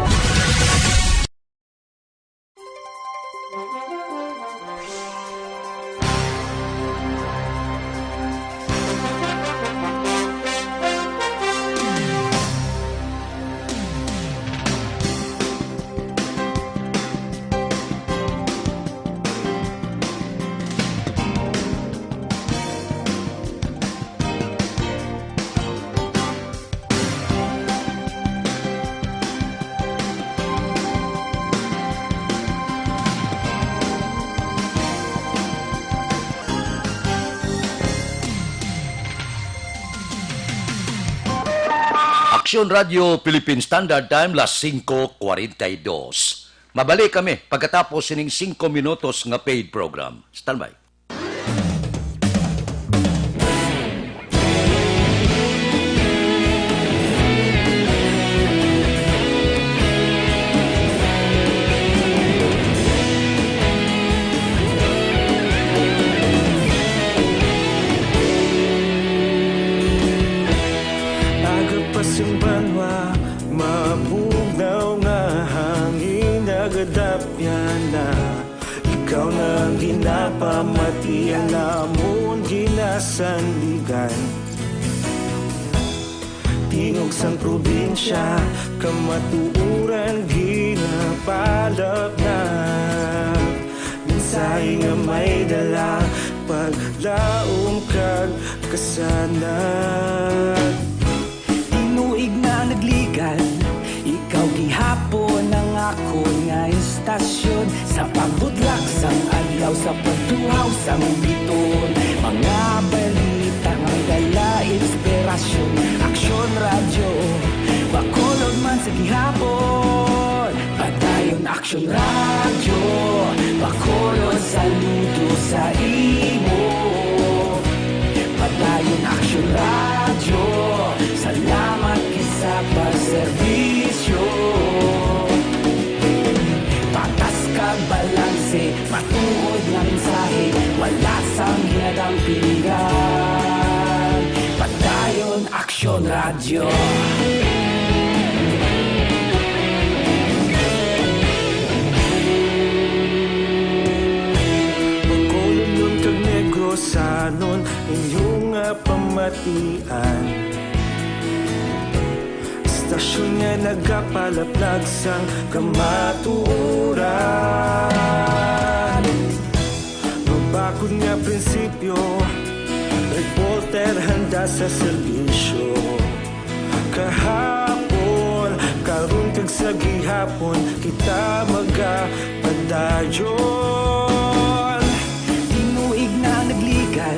Aksyon Radio Philippine Standard Time, las singko kwarenta y dos. Mabalik kami pagkatapos sining singko minutos nga paid program. Standby. Aga pa sing banwa, mabugnaw nga hangin nagadapyan na. Ikaw na ang ginapamati, ang amon ginasandigan. Tingog sang probinsya, kamatuoran ginapalapnag. Mensahe nga may dala, paglaom kag kasanag. Tinuig na nagligad, ikaw gihapon ang akon nga istasyon. Sa pagbudlak sang adlaw, sa pagtuhaw sang biton, mga balita nga may dala inspirasyon. Aksyon Radyo, Bacolod man sa gihapon. Padayon Aksyon Radyo, Bacolod, saludo sa imo. Padayon Aksyon Radyo, salamat gid sa pagserbisyo. Patas kag balanse, matuod nga mensahe, wala sang ginadampigan. Padayon Aksyon Radyo. Bacolod kag Negrosanon, inyo nga pamatian. Istasyon nga nagapalaplag sang kamatuoran. Mabakod nga prinsipyo, reporter handa sa serbisyo. Kahapon, karon kag sa gihapon, kita magapadayon. Tinuig na nagligad,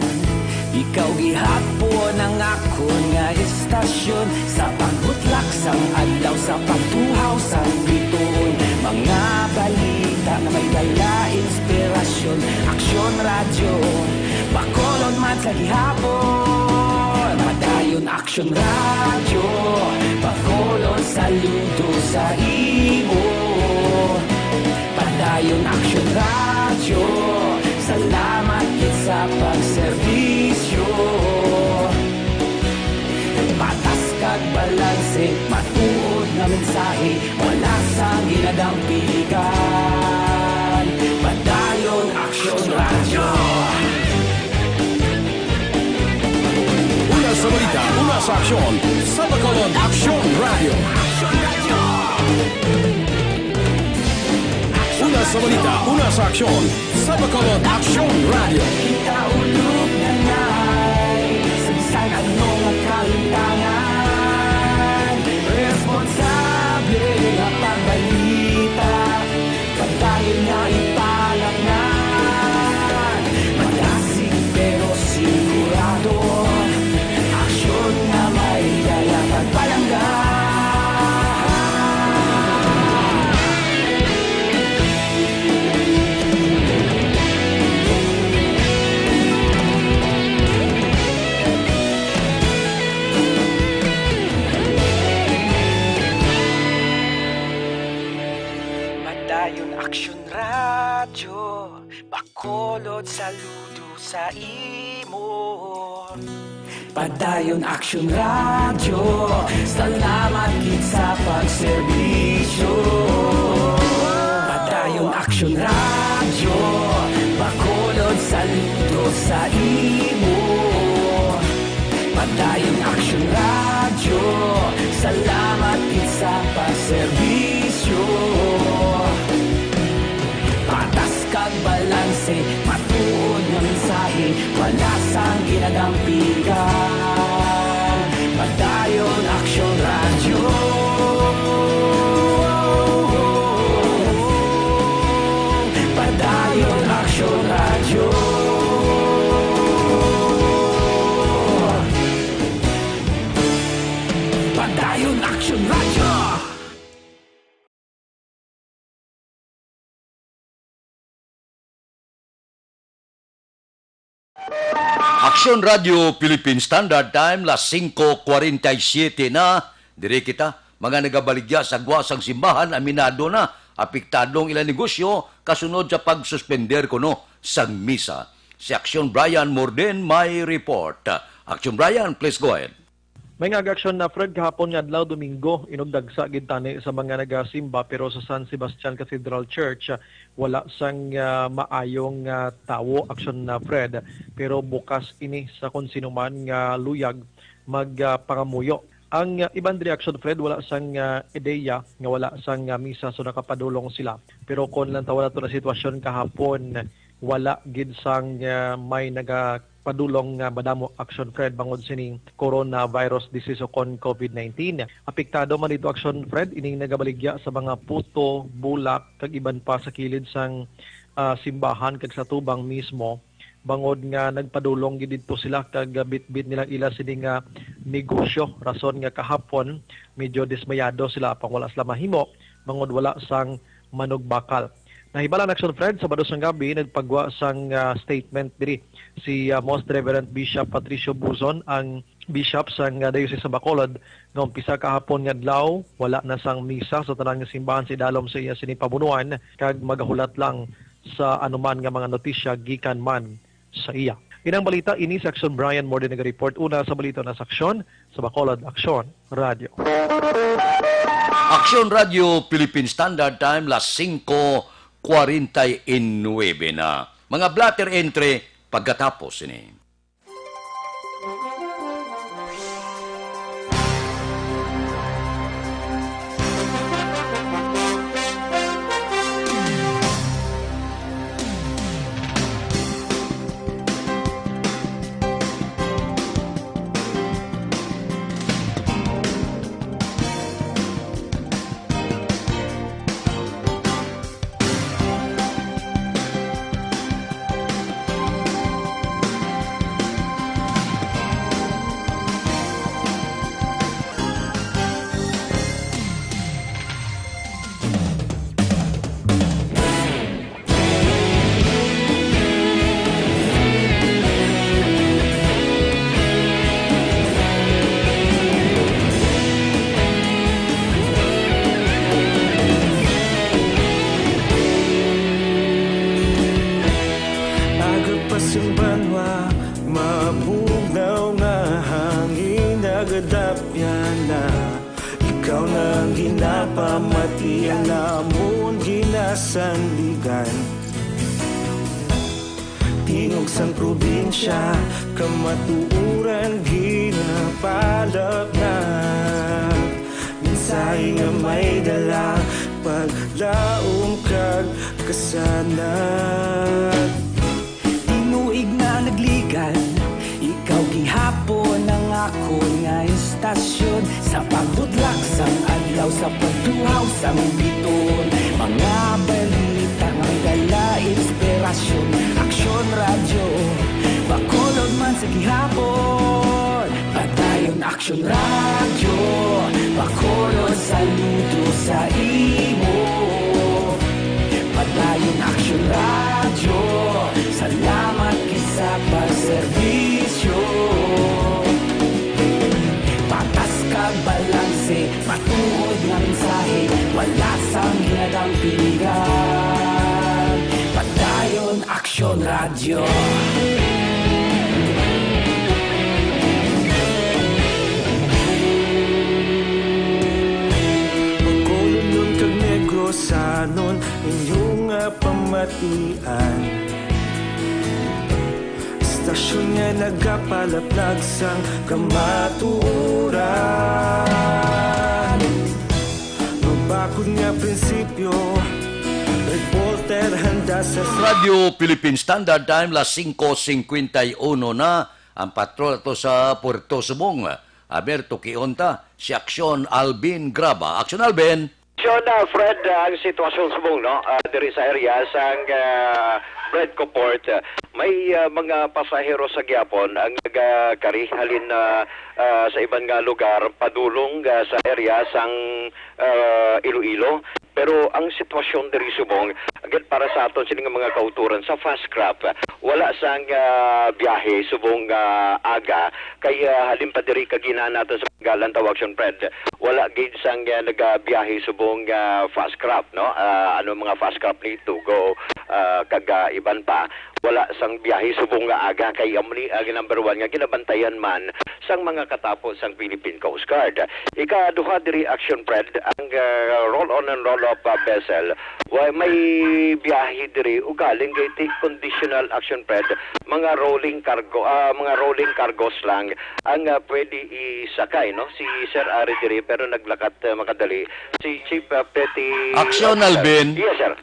ikaw gihapon ang akon nga istasyon. Sa pagbutlak sang adlaw, sa pagtuhaw sang bituon, mga balita nga may dala inspirasyon. Aksyon Radyo, Bacolod man sa gihapon. Padayon Aksyon Radyo, Bacolod, saludo sa imo. Padayon Aksyon Radyo, salamat gid sa pagserbisyo. Patas kag balanse, matuod nga mensahe, wala sang ginadampigan. Padayon Aksyon Radyo. Una sa balita, una sa aksyon, sa Bacolod Aksyon Radyo. Una sa balita, una sa aksyon, sa Bacolod Aksyon Radyo. Kita ulog na ngay, sa bisan ano nga kalimtangan, responsable nga pagbalita. Padayon Aksyon Radyo, Bacolod, saludo sa imo. Padayon Aksyon Radyo, salamat gid sa pagserbisyo. Padayon Aksyon Radyo, Bacolod, saludo sa imo. Padayon Aksyon Radyo, salamat gid sa pagserbisyo. Patas kag balanse, matuod nga mensahe, wala sang ginadampigan. Padayon Aksyon Radyo. Padayon Aksyon Radyo. Padayon Aksyon Radyo. Aksyon Radio Philippine Standard Time, las singko kwarenta y siete na. Diri kita, mga nagabaligya sa gwa sang simbahan, aminado na, apektado ang ilang negosyo kasunod sa pagsuspender kuno sang misa. Si Aksyon Brian Morden may report. Aksyon Brian, please go ahead. May nga aksyon na, Fred, kahapon nga adlaw, Domingo, inugdagsa gid tani sa mga nagasimba, pero sa San Sebastian Cathedral Church, ah, wala sang, ah, maayong, ah, tawo, aksyon na, Fred, pero bukas ini sa kon sino man nga luyag mag, ah, pangamuyo. Ang, ah, iban diri, aksyon, Fred, wala sang, ah, ideya nga wala sang, ah, misa, so nakapadulong sila. Pero kon lantawon nato na sitwasyon kahapon, wala gid sang, ah, may nagapadulong nga madamo, aksyon, Fred, bangod sining coronavirus disease o kon COVID nineteen. Apektado man dito, aksyon, Fred, ining nagabaligya sa mga puto, bulak, kag iban pa sa kilid sang, ah, simbahan kag sa tubang mismo, bangod nga nagpadulong gid didto sila kag bitbit nilang ila sini nga negosyo, rason nga kahapon medyo dismayado sila, apang wala sila mahimo bangod wala sang manugbakal. Nahibal-an, aksyon, Fred, Sabado sang gabi nagpagwa sang, ah, statement diri si, ah, Most Reverend Bishop Patricio Buzon, ang bishop sang, ah, Diocese sa Bacolod, nga umpisa kahapon nga adlaw, wala na sang misa sa tanan nga simbahan sa idalom sa iya sini pamunuan, kag magahulat lang sa anuman nga mga notisya gikan man sa iya. Inang balita ini sa Aksyon Brian Morden naga-report. Una sa balita na sa Aksyon, sa Bacolod Aksyon Radio. Aksyon Radio Philippine Standard Time, las singko kwarenta y nuebe na. Mga blotter entry pagkatapos ini. Aga pa sang banwa, mabugnaw nga hangin nagadapyan na. Ikaw na ang ginapamati, ang amon ginasandigan. Tingog sang probinsya, kamatuoran ginapalapnag. Mensahe nga may dala, paglaom kag kasanag. Tinuig nga nagligan, ikaw gihapon ang akon nga istasyon. Sa pagbudlak sang adlaw, sa pagtuhaw sang biton, mga balita nga may dala inspirasyon. Aksyon Radyo, Bacolod man sa gihapon. Padayon Aksyon Radyo, Bacolod, saludo sa imo. Padayon Aksyon Radyo, salamat gid sa pagserbisyo. Patas kag balanse, matuod nga mensahe, wala sang ginadam Pilihan, Padayon Aksyon Radyo. Bacolodnon kag Negrosanon, inyo nga pamatian. Stasyon nga nagapalaplag sang kamatuoran. Mabakod nga prinsipyo, reporter handa sa Radyo Philippine Standard Time, las singko singkwenta y uno na. Ang patrol ato sa Puerto Subong, Alberto Quionta, si Aksyon Alvin Graba. Aksyon Alvin. Aksyon, ah, Fred, ah, ang sitwasyon subong, no? Ah, diri sa area sang, ah, Bread Port, ah, may, ah, mga pasahero sa gihapon ang nagakari halin, ah, ah, sa iban nga lugar padulong, ah, sa area sang, ah, Iloilo. Pero ang sitwasyon diri subong, agad para sa aton sini nga mga kautoran sa Fast Craft, wala sang, ah, biyahe subong, ah, aga, kay, ah, halin pa diri kag ginhanaton sa Galantaw Action Fred. Wala gid sang, ah, nagabiyahe subong, ah, Fast Craft, no? Ah, ano mga Fast Craft ni Tugo, ah, kag, ah, iban pa. Wala sang biyahe subong nga aga kay amo ni ang number one nga ginabantayan man sang mga katapo sang Philippine Coast Guard. Ikaduha diri, Action Fred, ang, ah, roll on and roll off, ah, vessel. Wa may biyahe diri ugaling kay ti conditional, Action Fred, mga rolling cargo, ah, mga rolling cargos lang ang, ah, pwede isakay, no? Si Sir Ari diri, pero naglakat, ah, makadali. Si Chief, ah, Petty Action, Officer. Alvin. Yes, sir.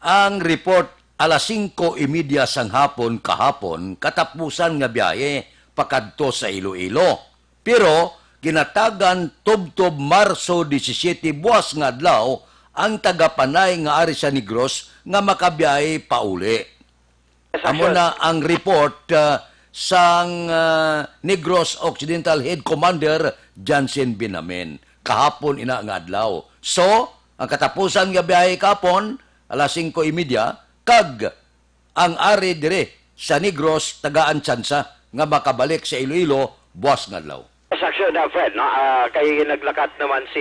Ang report, alas singko y media sang hapon kahapon, katapusan nga biyahe pakadto sa Iloilo. Pero ginatagan tubtob Marso disisiete, buwas nga adlaw, ang taga-Panay nga ari sa Negros nga makabiyahe pauli. Amo na ang report, ah, sang, ah, Negros Occidental Head Commander Jansen Binamin kahapon ina nga adlaw. So, ang katapusan nga biyahe kahapon, alas singko y media, kag ang ari diri sa Negros tagaan tsansa nga makabalik sa Iloilo buwas nga adlaw. Yes, Action, ah, Fred, no? Ah, kay naglakat naman si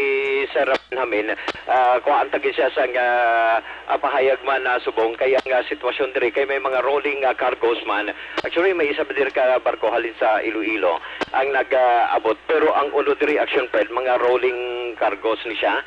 Sir Benjamin, ah, kuhaan ta gid siya sang, ah, ah, pahayag man na subong kay ang, ah, sitwasyon diri kay may mga rolling, ah, cargos man. Actually, may isa pa diri ka barko halin sa Iloilo ang nag-abot, pero ang uno diri, Action Fred, mga rolling cargos ni siya.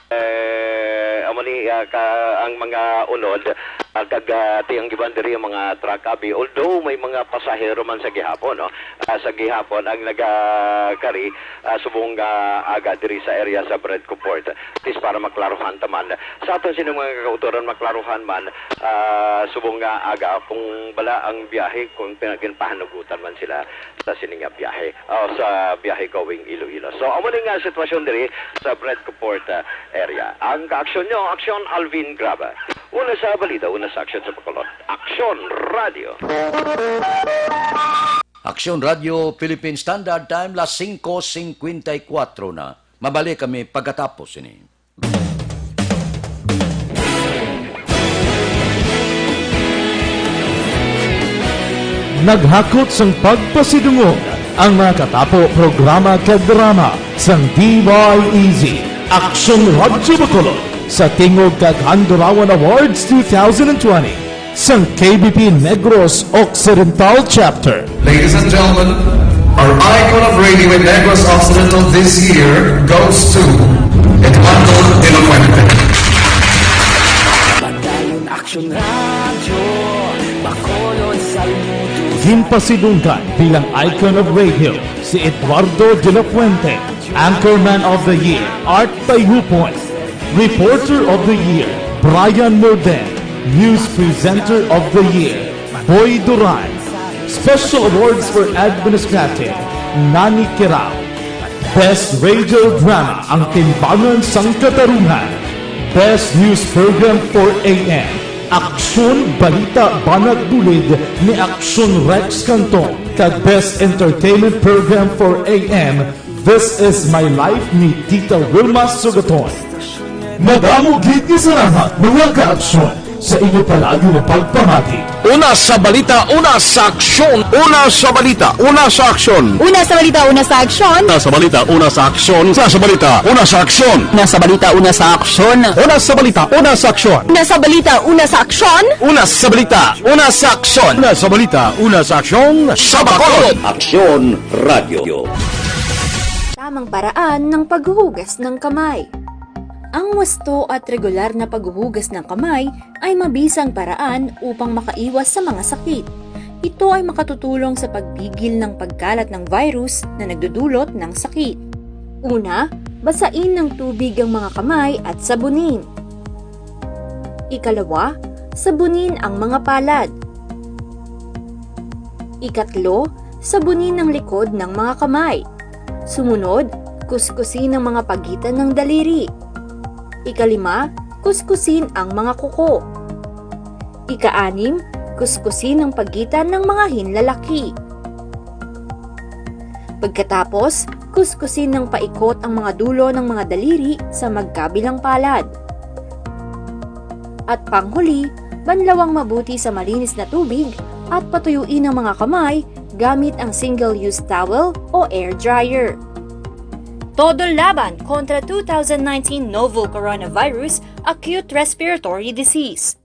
Eh, amo ni, ah, ka, ang mga unod, ah, kag, ah, ti ang iban diri ang mga truck abi. Although may mga pasahero man sa gihapon, no? Ah, sa gihapon ang nagakari, ah, subong nga aga diri sa area sa Bread Port. At least para maklaruhan ta man sa aton sini mga kautoran, maklaruhan man, ah, subong nga aga kung bala ang biyahe, kung pinaginpahanugutan man sila sa sini nga biyahe, o sa biyahe going Iloilo. So, amo ni nga sitwasyon diri sa Bread Port, ah, area. Ang kaaksyon nyo, Aksyon Alvin Graba. Una sa balita, una sa aksyon sa Bacolod. Aksyon Radio. Aksyon Radio Philippine Standard Time, las singko singkwenta y kuwatro na. Mabalik kami pagkatapos ini. Naghakot sang pagpasidungog ang mga katapo programa kag drama sang D Y E Z, Aksyon Radyo Bacolod, sa Tingog kag Handurawan Awards two thousand twenty sang K B P Negros Occidental Chapter. Ladies and gentlemen, our icon of radio in Negros Occidental this year goes to Eduardo de la Fuente. Padayon Aksyon Radyo, Bacolod, Salmudo. Ginpasidunggan bilang icon of radio si Eduardo de la Fuente, Anchorman of the Year, Art Tayhupon, Reporter of the Year, Brian Morden, News Presenter of the Year, Boy Duran, Special Awards for Administrative, Nani Kirao, Best Radio Drama, Ang Timbangan sang Katarungan, Best News Program for A M, Aksyon Balita Banat Bulid ni Aksyon Rex Canton, kag Best Entertainment Program for A M, This Is My Life ni Tita Wilma Sugaton. Madamo gid nga salamat, mga kaaksyon, Sa inyo palagi nga pagpamati. Una sa balita, una sa aksyon. Una sa balita, una sa aksyon. Una sa balita, una sa aksyon. Una sa balita, una sa aksyon. Una sa balita, una sa aksyon. Una sa balita, una sa aksyon. Una sa balita, una sa aksyon. Una sa balita, una sa aksyon. Una sa balita, una sa aksyon. Una sa balita, una sa aksyon. Sa Bacolod. Aksyon Radio. Tamang paraan ng paghuhugas ng kamay. Ang wasto at regular na paghuhugas ng kamay ay mabisang paraan upang makaiwas sa mga sakit. Ito ay makatutulong sa pagpigil ng pagkalat ng virus na nagdudulot ng sakit. Una, basain ng tubig ang mga kamay at sabunin. Ikalawa, sabunin ang mga palad. Ikatlo, sabunin ang likod ng mga kamay. Sumunod, kuskusin ang mga pagitan ng daliri. Ikalima, kuskusin ang mga kuko. Ikaanim, kuskusin ang pagitan ng mga hinlalaki. Pagkatapos, kuskusin ng paikot ang mga dulo ng mga daliri sa magkabilang palad. At panghuli, banlawang mabuti sa malinis na tubig at patuyuin ang mga kamay gamit ang single-use towel o air dryer. Todo laban kontra two thousand nineteen novel coronavirus acute respiratory disease.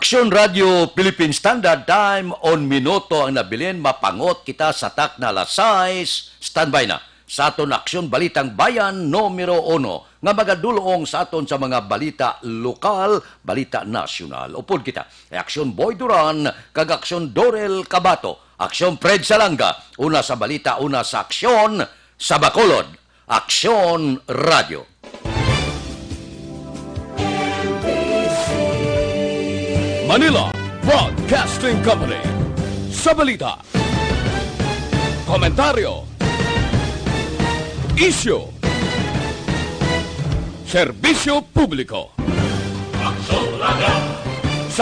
Aksyon Radio Philippine Standard Time, on minuto ang nabilin, mapangot kita sa takna alas sais. Standby na sa aton Aksyon Balitang Bayan numero uno, nga magadulong sa aton sa mga balita lokal, balita nasyonal. Upod kita kay Aksyon Boy Duran kag Aksyon Dorel Cabato, Aksyon Fred Salanga, una sa balita, una sa aksyon, sa Bacolod. Aksyon Radio. Manila Broadcasting Company. Sa balita, komentaryo, isyu, serbisyo publiko. Aksyon Radio.